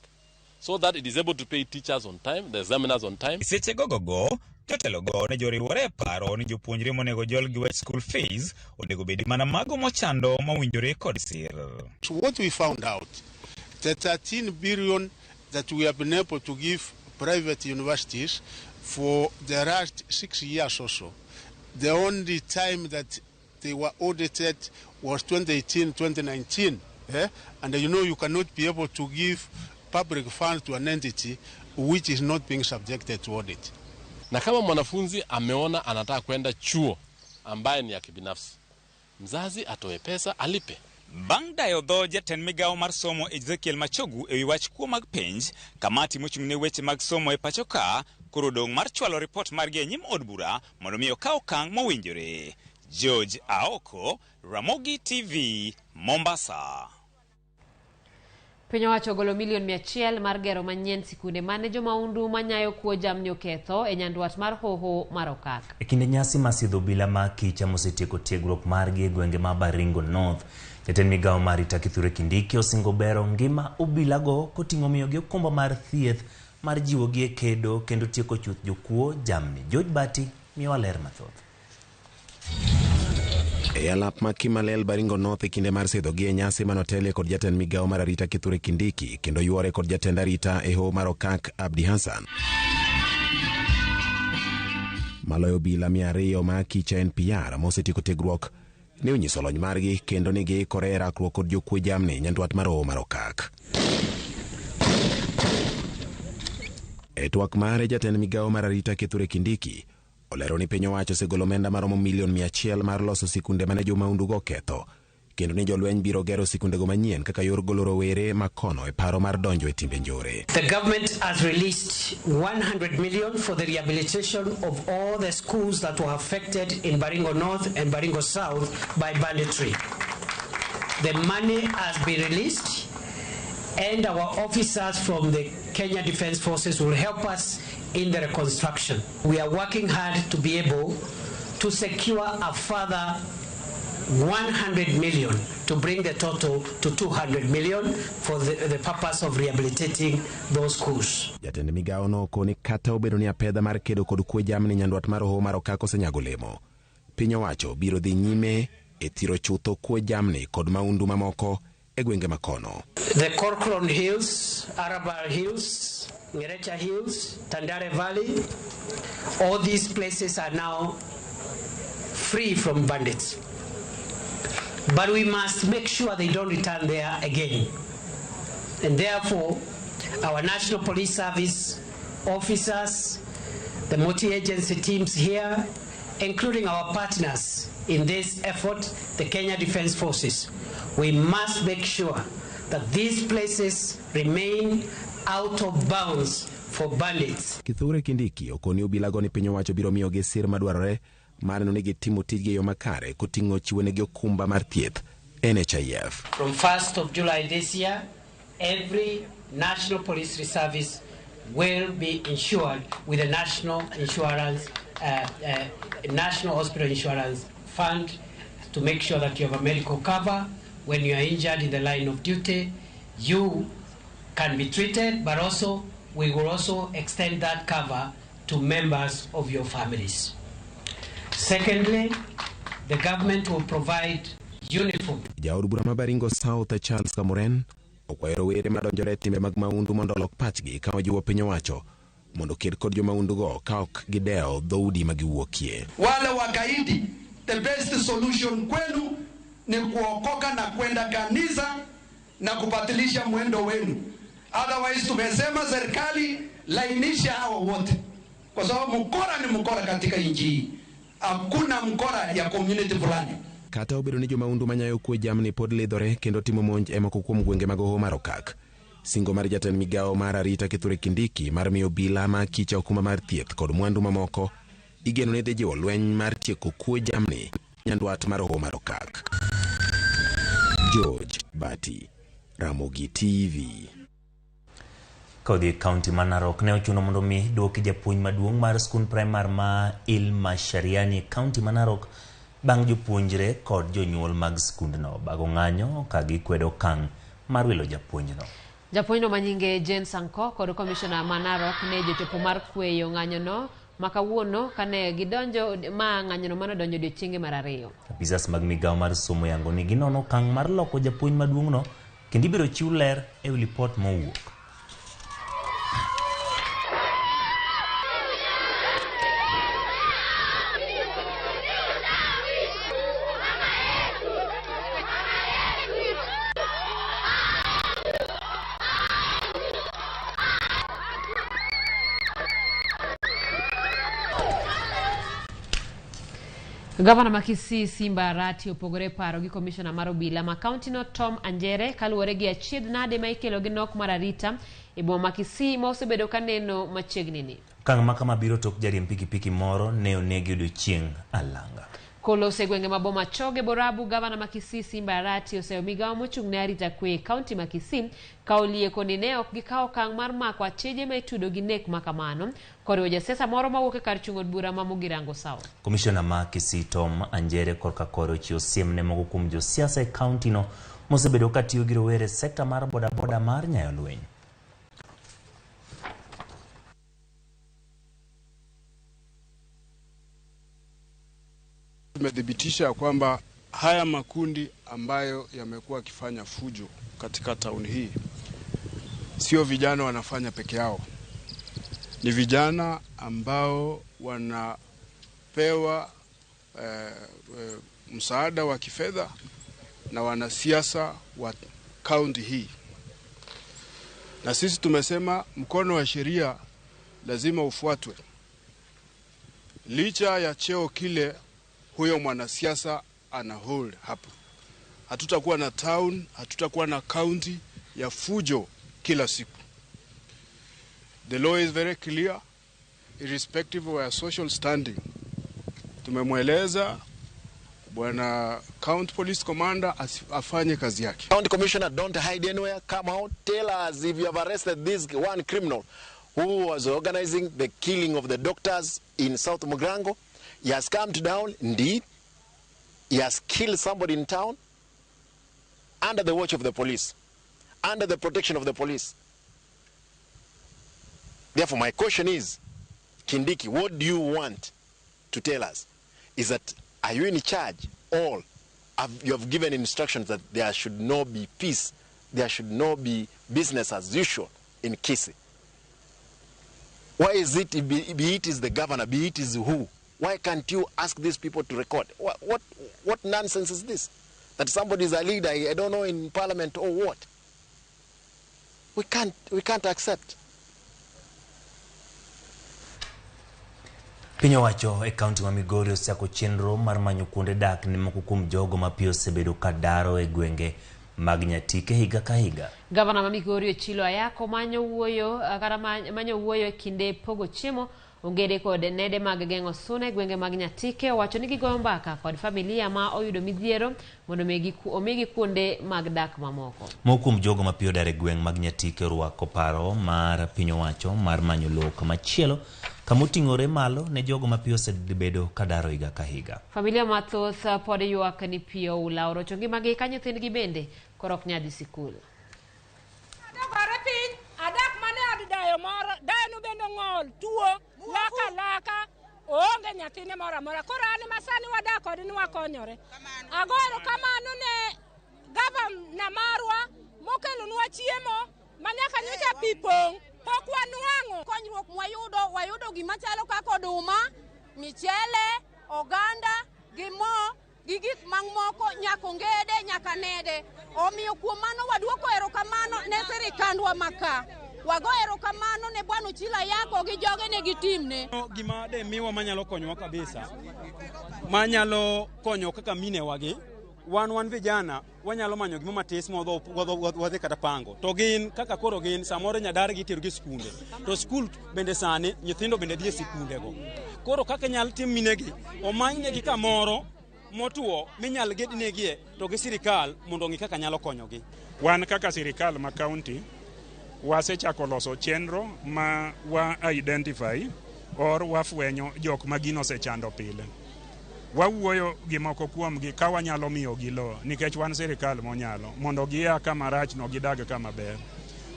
so that it is able to pay teachers on time, the examiners on time. Seche gogogo, jotelogo ne joriwore e paro ni jopuonjre monego jol gi wach school fees onego bedi mana mago mochando mowinjore kod sir. So what we found out, the 13 billion that we have been able to give private universities for the last 6 years or so, the only time that they were audited was 2018, 2019. And you know you cannot be able to give public funds to an entity which is not being subjected to audit. Na kama mwanafunzi ameona anataka kwenda chuo ambaye ni ya kibinafsi, mzazi atoe pesa alipe. Bang' dayo dho jatend migawo mar somo Ezekiel Machogu ewi wach kuo mag penj, kamati mochung' ne weche mag somo e pacho ka koro dong' mar chwalo ripot margi e nyim od bura mondo mi okaw okang' mowinjore. George Aoko, Ramogi TV, Mombasa. Piny owacho ogolo milion 100 mar gero manyien sikunde mane jomaundu manyayo kuo jamni oketho e nyandwat mar hoho mar Okak. E kinde nyasi mar sidho obila ma Akicha mosetieko tiegruok margi e gwenge ma Baringo North, jatend migawo mar arita Kithure Kindiki osingo bero ngima obilago koting'o miyogi okumba mar thieth mar jiwogi e kedo kendo tieko chuth jokuo jamni. George Bati miyowa ler mathoth. E alap ma Kimalel Baringo North e kinde mar sidho gi e nyasi manotelie kod jatend migawo mar arita Kithure Kindiki kendo yuore kod jatend arita e hoho mar Okak Abdi Hassan. Maloyo obila 200 ma Akicha NPR mosetieko tiegruok ne onyiso lony margi kendo ni giikore e rakruok kod jokwe jamni nyandwat mar hoho mar Okak. E twak mare jatend migawo mar arita Kithure Kindiki olero ni piny owacho osegolo omenda maromo milion 100 mar loso sikunde mane jomaundugo oketho kendo ni jolweny biro gero sikundego manyien kaka yor golo rowere makono e paro mar donjo e timbe njore. The government has released 100 million for the rehabilitation of all the schools that were affected in Baringo North and Baringo South by banditry. The money has been released and our officers from the Kenya Defence Forces will help us in the reconstruction. We are working hard to be able to secure a further 100 million to bring the total to 200 million for the purpose of rehabilitating those schools. Jatend migawo no okoni kata obedo ni apedha mar kedo kod kwe jamni nyandwat mar Hoho mar Okak osenyago olemo, piny owacho biro dhi nyime e thiro chutho kwe jamni kod maundu mamoko e gwenge makono. The Corcoran Hills, Arabal Hills, Ngerecha Hills, Tandare Valley, all these places are now free from bandits. But we must make sure they don't return there again. And therefore, our National Police Service officers, the multi-agency teams here, including our partners in this effort, the Kenya Defence Forces, we must make sure that these places remain out of bounds for bandits. Kithure Kindiki okoni obilago ni piny owacho biro miyogi sir madwarore mar neno ni gitimo tijgi e yo makare koting'o chiwonegi okumba mar thieth NHIF. From 1st of July this year, every National Police Service will be insured with a National Insurance, National Hospital Insurance Fund to make sure that you have a medical cover. When you are injured in the line of duty, you can be treated, but also we will also extend that cover to members of your families. Secondly, the government will provide uniform. Jaod bura ma Baringo South Charles Kamuren okwayo rowere madonjore e timbe mag maundu mondo olok pachgi ka ojiwo piny owacho mondo oked kod jomaundugo ka ok gidewo dhoudi ma giwuokie. Wale wakaidi, the best solution kwenu ni kuokoka na kwenda kanisa na kubadilisha mwendo wenu. Otherwise tumesema serikali lainisha hawa wote, kwa sababu mkora ni mkora katika nchi hii. Hakuna mkora ya community fulani. Kata obedo ni jomaundu manyayo kwe jamni pod lidhore kendo timo monj e moko kuom gwenge mag Hoho mar Okak, singo mar jatend migawo mar arita Kithure Kindiki mar miyo obila ma kicha okumba mar thieth kod mwandu mamoko igeno ni dhi jiwo lweny mar tieko kwe jamni nyandwat mar Hoho mar Okak. George Bati, Ramogi TV. Kodhi kaunti ma Narok ne ochuno mondo mi duoki japuonj maduong' mar skund primar ma Ilma Shariani kaunti ma Narok bang' jopuonjre kod jonyuol mag skundno bago ng'anyo ka gikwedo okang' mar wilo japuonjno. Japuonjno manyinge Jane Sanko kod komishona ma Narok ne jochopo mar kweyo ng'anyono ma kawuono kane gidonjo ma ng'anyono manodonjo odiochienge mar ariyo. Apisas mag migawo mar somo yango ni ginono okang' mar loko japuonj maduong'no kendo ibiro chiw ler e wi lipot mowuok. Gavana ma Kisii Simba Arati opogore paro gi komishona mar obila ma kaunti no Tom Anjere kaluwore gi achiedh nade ma ikelo gi nok mar arita e boma ma Kisii ma osebedo ka neno machiegni ni. Okang' ma kama biro tok jariemb pikipiki moro ne onegi odiochieng' alanga. Kolose gwenge ma boma Choge Borabu, gavana ma Kisii Simba Arati oseyo migawo mochung' ne arita kwe e kaunti ma Kisii ka olieko ni ne ok gikawo okang' mar mako acheje ma itudo gi nek ma kamano koriwo jasiasa moro mawuok e kar chung' od bura ma Mugirango South. Komishona ma Kisii Tom Anjere korka kore ochiwo siem ne moko kuom josiasa e kaunti no mosebedo ka tiyo gi rowere e sekta mar bodaboda mar nyayo lweny. Tumethibitisha kwamba haya makundi ambayo yamekuwa yakifanya fujo katika tauni hii sio vijana wanafanya peke yao. Ni vijana ambao wanapewa msaada wa kifedha na wanasiasa wa kaunti hii. Na sisi tumesema mkono wa sheria lazima ufuatwe. Licha ya cheo kile huyo mwanasiasa ana hold hapo. Hatutakuwa na town, hatutakuwa na county ya fujo kila siku. The law is very clear, irrespective of our social standing. Tumemweleza bwana County Police Commander afanye kazi yake. County Commissioner, don't hide anywhere. Come out, tell us if you have arrested this one criminal. who was organizing the killing of the doctors in South Mugirango. He has come to down, indeed. He has killed somebody in town under the watch of the police, under the protection of the police. Therefore, my question is, Kindiki, what do you want to tell us? Is that, are you in charge or you have given instructions that there should not be peace, there should not be business as usual in Kisii? Why is it, be it is the governor, be it is who, why can't you ask these people to record? What nonsense is this? That somebody is a leader, I don't know, in parliament or what? We can't accept. Piny owacho e kaunti ma Migori osechako chenro mar manyo kuonde dak ne moko kuom jogo ma piyo osebedo ka daro e gwenge mag Nyatike higa ka higa. Gavana ma Migori Ochilo Ayako manyo wuoyo e kinde pogo chiemo ongede kod nede mag geng'o suna e gwenge mag Nyatike. Owacho ni gigoyo mbaka kod familia ma oyudo midhiero mondo omigi kuonde mag dak mamoko. Moko kuom jogo ma piyo dar e gweng' mag Nyatike orwako paro mar piny owacho mar manyo lowo kamachielo kamoting'ore malo ne jogo ma piyo osebedo ka daro higa ka higa. Familia mathoth pod ywak ni pi oula orocho ngimagi ka nyithindgi bende koro ok nyal dhi sikul. Adagore piny, adak mane od dayo moro, dayo no bende ong'ol, tuo, laka laka, oonge nyathine moro amora. Koro an ema sani wadak kode ni wakonyore. Ago erokamano ne gavana marwa mokelonwa chiemo ma nyaka nyocha pi pong', pok wanwang'o. Konyruok mwayudo, wayudo gima chalo kaka oduma, michele, oganda, gi mo, gi gik mamoko, nyaka ongede, nyaka nede. Omiyo kuom mano waduoko erokamano ne sirikandwa maka. Wago erokamano ne Bwana Ochilo Ayako gi jogene gi timne. Gima de miwa manyalo konyowa kabisa, manyalo konyo kaka minewagi, wan vijana wanyalo manyo gima matis wadhi kata pango. To gin kaka koro gin samoro nyadar gi itero gi skunde. To skul bende sani nyithindo bende dhi e sikundego. Koro kaka nyal tim minegi, omanynegi kamoro motuo minyal gednegie to gi sirikal mondo ong'i kaka nyalo konyogi. Wan kaka sirikal ma county wasechako loso chenro ma wa identify or wafwenyo jok ma gino osechando pile. Wawuoyo gi moko kuomgi ka wanyalo miyogi lowo nikech wan sirikal monyalo mondo gia kama rach no gidag kama ber.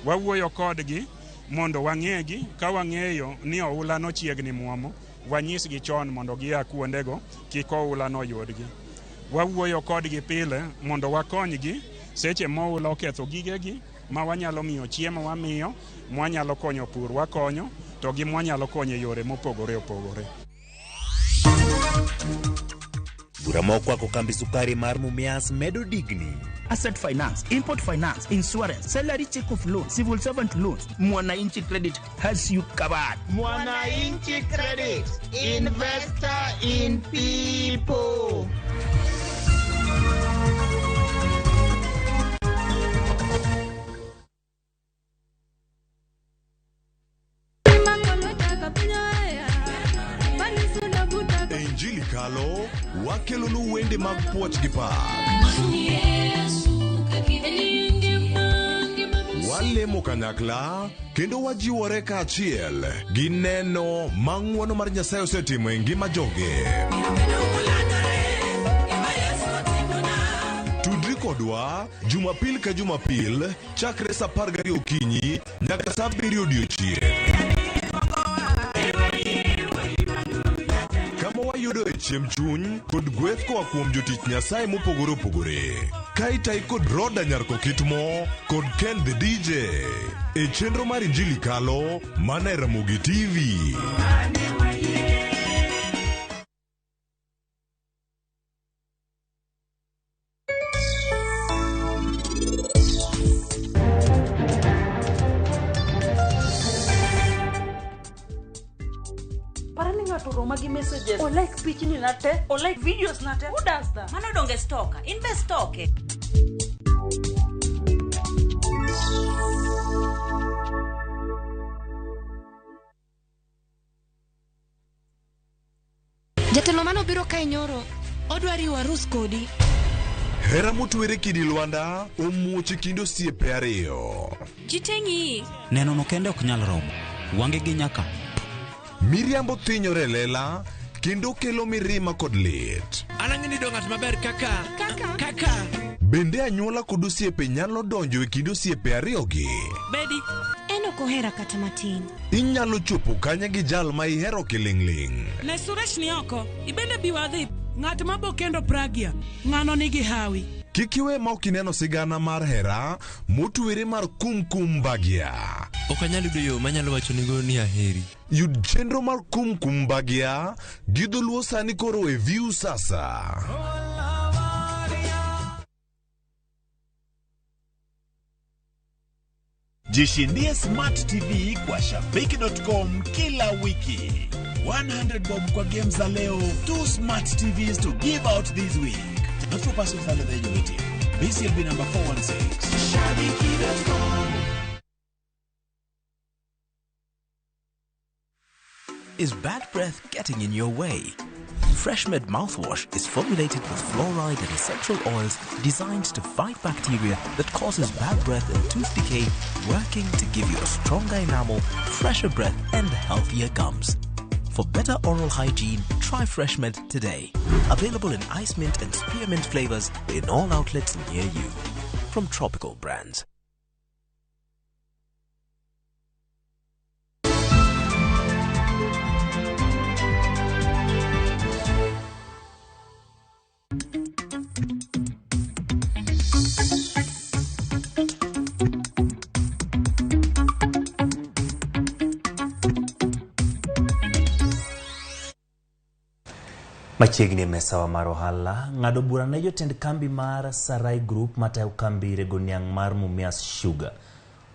Wawuoyo kodgi mondo wang'egi ka wang'eyo ni oula no chiegni muomo, wanyisgi chon mondo gia kuondego kik oula no yudgi. Wawuoyo kodgi pile mondo wakonygi seche moula oketho gigegi ma wanyalo miyo chiemo wamiyo, mwanyalo konyo pur wakonyo, to gi mwanyalo konyo e yore mopogore opogore. Bura mokwako kambi sukari mar Mumias medo digni. Asset finance, import finance, insurance, salary check of loan, civil servant loans. Mwananchi Credit has you covered. Mwananchi Credit, investor in people. Injili Kalo wakelonu wende mag puoch gi pak. Walemo kanyakla kendo wajiwore kaachiel gi neno ma ng'wono mar Nyasaye osetimo e ngima joge. Tudri kodwa Jumapil ka Jumapil chakre saa 12 okinyi nyaka saa 7 odiochieng'. Kama wayudo e chiemb chuny kod gweth koa kuom jotich Nyasaye mopogore opogore. Ka itai kod Roda Nyarko Kitmo kod Ken the DJ e chenro mar Injili Kalo mana e Ramogi TV. Messages or like pichni na te or like videos na te. Who does that? Mano donge stalker. In be stalker. Jatelo mano biro kae nyoro odwa riwo arus kodi. Hera motwere kidi Lwanda omuoch e kind osiepe ariyo. Jiteng'i. Neno no kende ok nyal romo. Wange gi nyaka. Miriambo thinyore lela kendo kelo mirima kod lit. An ang'e ni ng'at maber kaka kaka. Bende anyuola kod osiepe nyalo donjo e kind osiepe ariyogi. Bedi. En ok ohera kata matin. Inyalo chopo kanye gi jal ma ihero kiling'ling'. Ne Suresh ni oko, ibende bi wadhi. Ng'at ma bo kendo Pragya, ng'ano nigi hawi. Kik iwe ma ok ineno sigana mar hera motwere mar Kumkum Bhagya. Ok anyal yudo yo manyalo wachonigo ni aheri. Yud chenro mar Kumkum Bhagya gi dholuo sani koro e View Sasa. Jishindie Smart TV kwa Shabiki.com kila wiki. 100 bob kwa game za leo, 2 Smart TVs to give out this week. Not for persons under the age of 18. BCLB number 416. Shabiki.com. Is bad breath getting in your way? FreshMed mouthwash is formulated with fluoride and essential oils designed to fight bacteria that causes bad breath and tooth decay, working to give you a stronger enamel, fresher breath, and healthier gums. For better oral hygiene, try FreshMed today. Available in ice mint and spearmint flavors in all outlets near you. From Tropical Brands. Machiegni e mesawa mar ohala, ng'ado bura ne jotend kambi mar Sarai Group matayo kambi rego niang' mar Mumias Sugar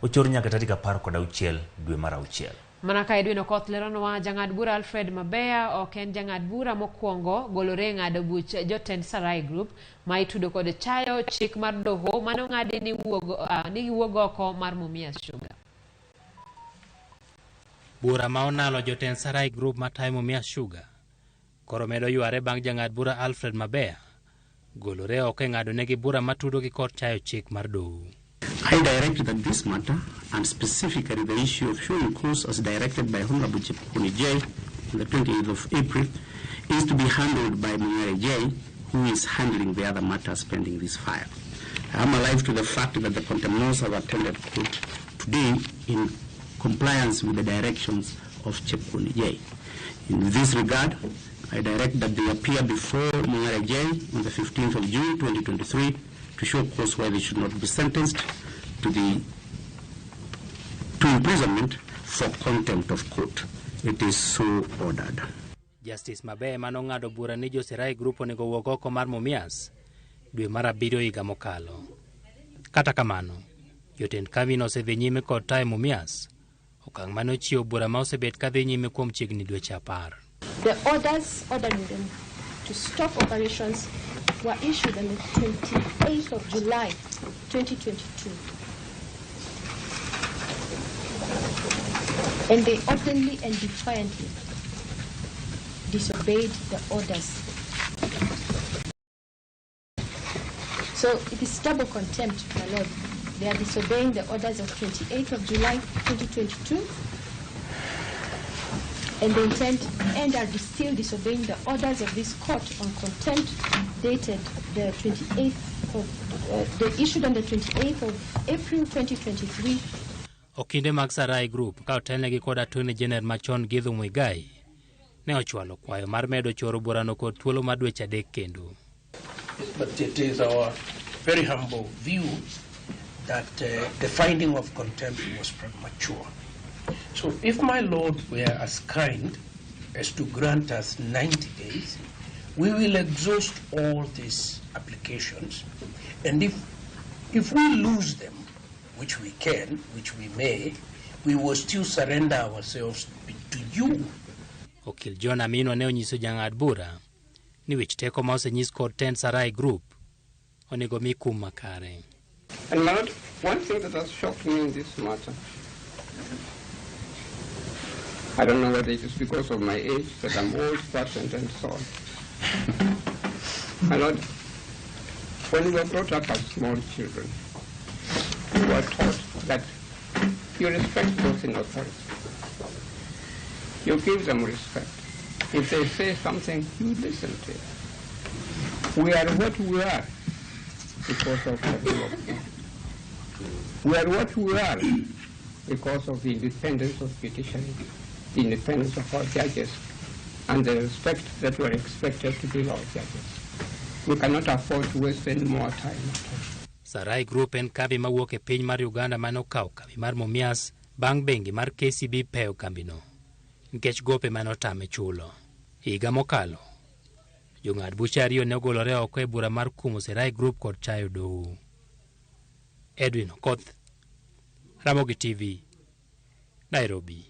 ochor nyaka tarik 16 dwe mar auchiel. Mana ka Edwin Okoth leronwa, jang'ad bura Alfred Mabeya ok en jang'ad bura mokwongo golore ng'ado buch jotend Sarai Group ma itudo kod chayo chik mar doho mane ong'adi ni giwuog oko mar Mumias Sugar. Bura ma onalo jotend Sarai Group matayo Mumias Sugar koro medo yware bang' jang'ad bura Alfred Mabeya golore oko e ng'ado negi bura matudo gi kod chayo chik mar doho. I direct that this matter, and specifically the issue of showing cause as directed by Honorable Chepkwony J on the 28th of April, is to be handled by Mungere J, who is handling the other matters pending this file. I am alive to the fact that the contemnors have attended court today in compliance with the directions of Chepkwony J. In this regard, I direct that they appear before Mungere J on the 15th of June 2023 to show cause why they should not be sentenced to imprisonment for contempt of court. It is so ordered. Justice Mabeya manong'ado bura ni jo Sarai Group onego wuog oko mar Mumias dwe mar abiriyo higa mokalo. Kata kamano, jotend kambino osedhi nyime kod tayo Mumias, okang' mane ochiwo bura ma osebet kadhi nyime kuom chiegni dweche 10. The orders ordering them to stop operations were issued on the 28th of July, 2022. And they openly and defiantly disobeyed the orders. So it is double contempt, my lord. They are disobeying the orders of 28th of July, 2022, and they intend and are still disobeying the orders of this court on contempt dated the 28th of, issued on the 28th of April 2023. Okinde mag Sarai Group ka otelnegi kod Attorney General machon Githu Muigai ne ochwalo kwayo mar medo choro burano kod thuolo mar dweche 3 kendo. But it is our very humble view that the finding of contempt was premature. So if my lord were as kind as to grant us 90 days, we will exhaust all these applications, and if we lose them, which we can, which we may, we will still surrender ourselves to you. Okil John Amino ne onyiso jang'ad bura ni wich teko ma osenyis kod tend Sarai Group onego mi kum makare. And my lord, one thing that has shocked me in this matter, I don't know whether it is because of my age, that I'm old-fashioned and so on. My lord, when we were brought up as small children, we were taught that you respect those in authority. You give them respect. If they say something, you listen to it. We are what we are because of the rule of law. We are what we are because of the independence of judiciary, the independence of our judges, and the respect that we are expected to give our judges. We cannot afford to waste any more time. Sarai Group en kambi mawuok e piny mar Uganda mane okawo kambi mar Mumias bang' bengi mar KCB peyo kambino nikech gope mane otame chulo. Higa mokalo, jong'ad buche ariyo ne ogolore oko e bura mar kumo Sarai Group kod chayo doho. Edwin Okoth, Ramogi TV, Nairobi.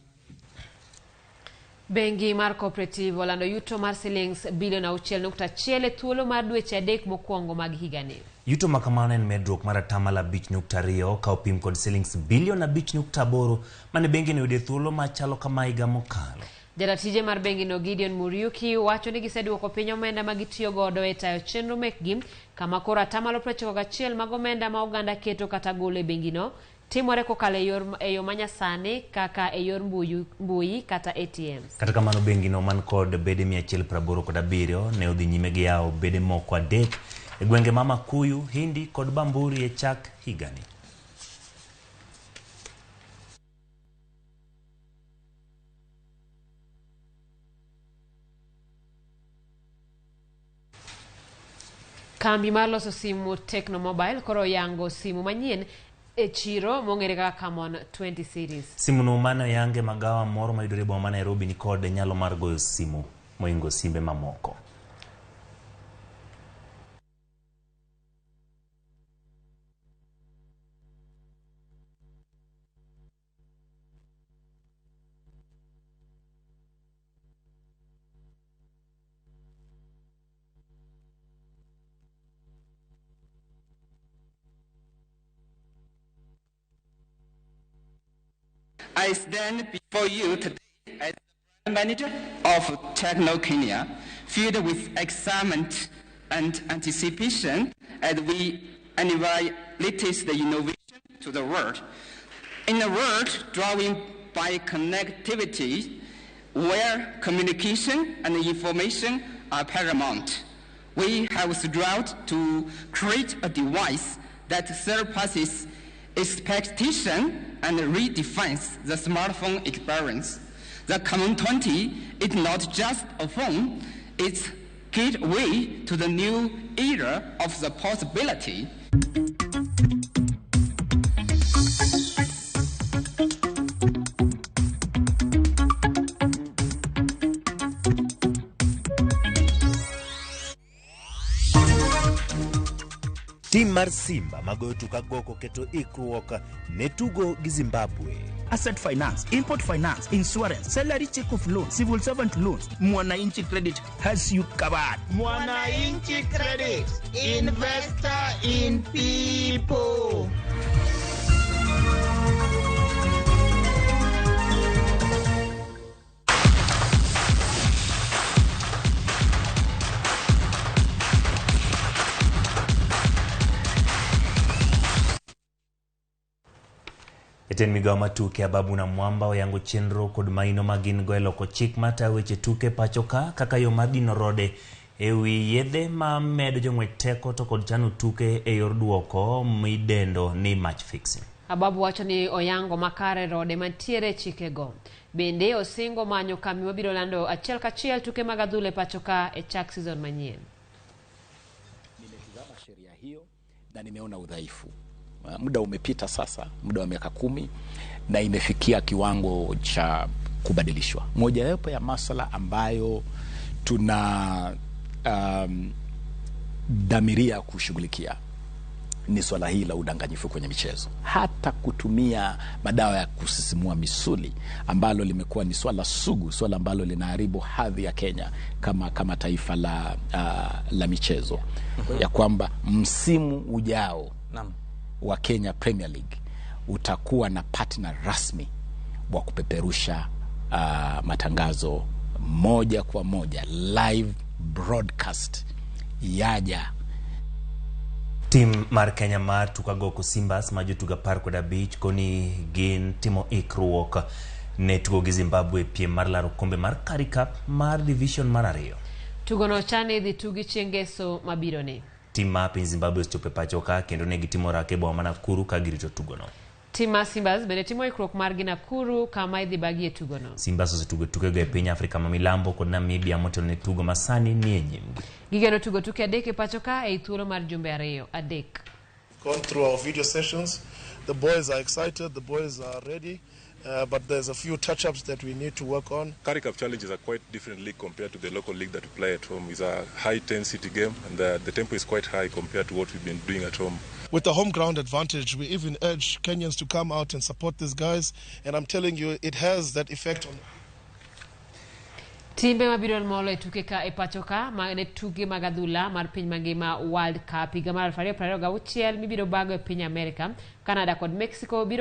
Bengi mar Cooperative olando yuto mar silings bilion 6.1 e thuolo mar dweche 3 mokwongo mag higani. Yuto ma kamano en medruok mar 5.2% ka opim kod silings bilion 5.8 mane bengi no oyudo e thuolo machalo kama higa mokalo. Jaratije mar bengi no Gideon Muriuki wacho ni giseduoko piny omenda ma gitiyo godo e tayo chenro mekgi, kama koro 91% mag omenda ma oganda keto kata golo e bengi no timore kokalo e yo manyasani kaka e yor mbui kata ATMs. Kata kamano bengi no man kod bede 187 ne odhi nyime gi yawo bede moko 3 e gwenge ma Makuyu, Hindi kod Bamburi e chak higani. Kambi mar loso simu Tecno Mobile koro oyango simu manyien e chiro mong'ere kaka Camon 20 series. Simu no mane oyange magawa moro mayudore e boma ma Nairobi ni kod nyalo mar goyo simu mohingo simbe mamoko. I stand before you today as the brand manager of Tecno Kenya, filled with excitement and anticipation as we unveil latest innovation to the world. In a world driven by connectivity, where communication and information are paramount, we have strived to create a device that surpasses expectation and redefines the smartphone experience. The Camon 20 is not just a phone, it's gateway to the new era of the possibility. Tim mar Simba magoyo tuk agoko keto ikruok ne tugo gi Zimbabwe. Asset finance, import finance, insurance, salary check of loan, civil servant loans. Mwananchi Credit has you covered. Mwananchi Credit, investor in people. Jatend migawo mar tuke Ababu na Mwamba oyango chenro kod maino ma gin go e loko chik matayo weche tuke pacho ka kaka yo mar dino rode ewi yedhe ma medo jong'wech teko to kod chano tuke e yor duoko midendo ni match fixing. Ababu wacho ni oyango makare rode mantiere chikego. Bende osingo manyo kambi mabiro lando achiel kachiel tuke mag adhula e pacho ka e chak season manyien. Nimetizama sheria hiyo na nimeona udhaifu. Muda umepita sasa, muda wa miaka 10, na imefikia kiwango cha kubadilishwa. Mojawapo ya masala ambayo tuna dhamiria kushughulikia ni swala hili la udanganyifu kwenye michezo, hata kutumia madawa ya kusisimua misuli, ambalo limekuwa ni swala sugu, swala ambalo linaharibu hadhi ya Kenya kama taifa la michezo. Ya kwamba msimu ujao wa Kenya Premier League utakuwa na partner rasmi wa kupeperusha matangazo moja kwa moja, live broadcast yaja. Tim mar Kenya mar tuk agoko Simbas ma jotugo 15 koni gin timo ikruok ne tugo gi Zimbabwe e piem mar laro okombe mar Currie Cup mar division mar ariyo. Tugono ochan ni idhi tugi chieng' ngeso mabironi. Tim mar piny Zimbabwe osechopo e pacho ka kendo ne gitimo orako e boma ma Nakuru ka girito tugono. Tim mar Simbas bende timo ikruok margi Nakuru kama idhi bagie tugono. Simbas osetugo tukego e piny Afrika ma Milambo kod Namibia motelo ne tugo ma sani nie nyimgi. Gigeno tugo tuke adek e pacho ka ei thuolo mar jumbe ariyo adek. Gone through our video sessions. The boys are excited, the boys are ready, but there's a few touch ups that we need to work on. Currie Cup Challenge is a quite different league compared to the local league that we play at home. It's a high intensity game and the tempo is quite high compared to what we've been doing at home. With the home ground advantage, we even urge Kenyans to come out and support these guys, and I'm telling you, it has that effect on. Timbe mabiro molo e tuke ka e pacho ka ma ne tuke mag adhula mar piny mangima World Cup higa mar 2026 mibiro bago e piny Amerika, Canada kod Mexico biro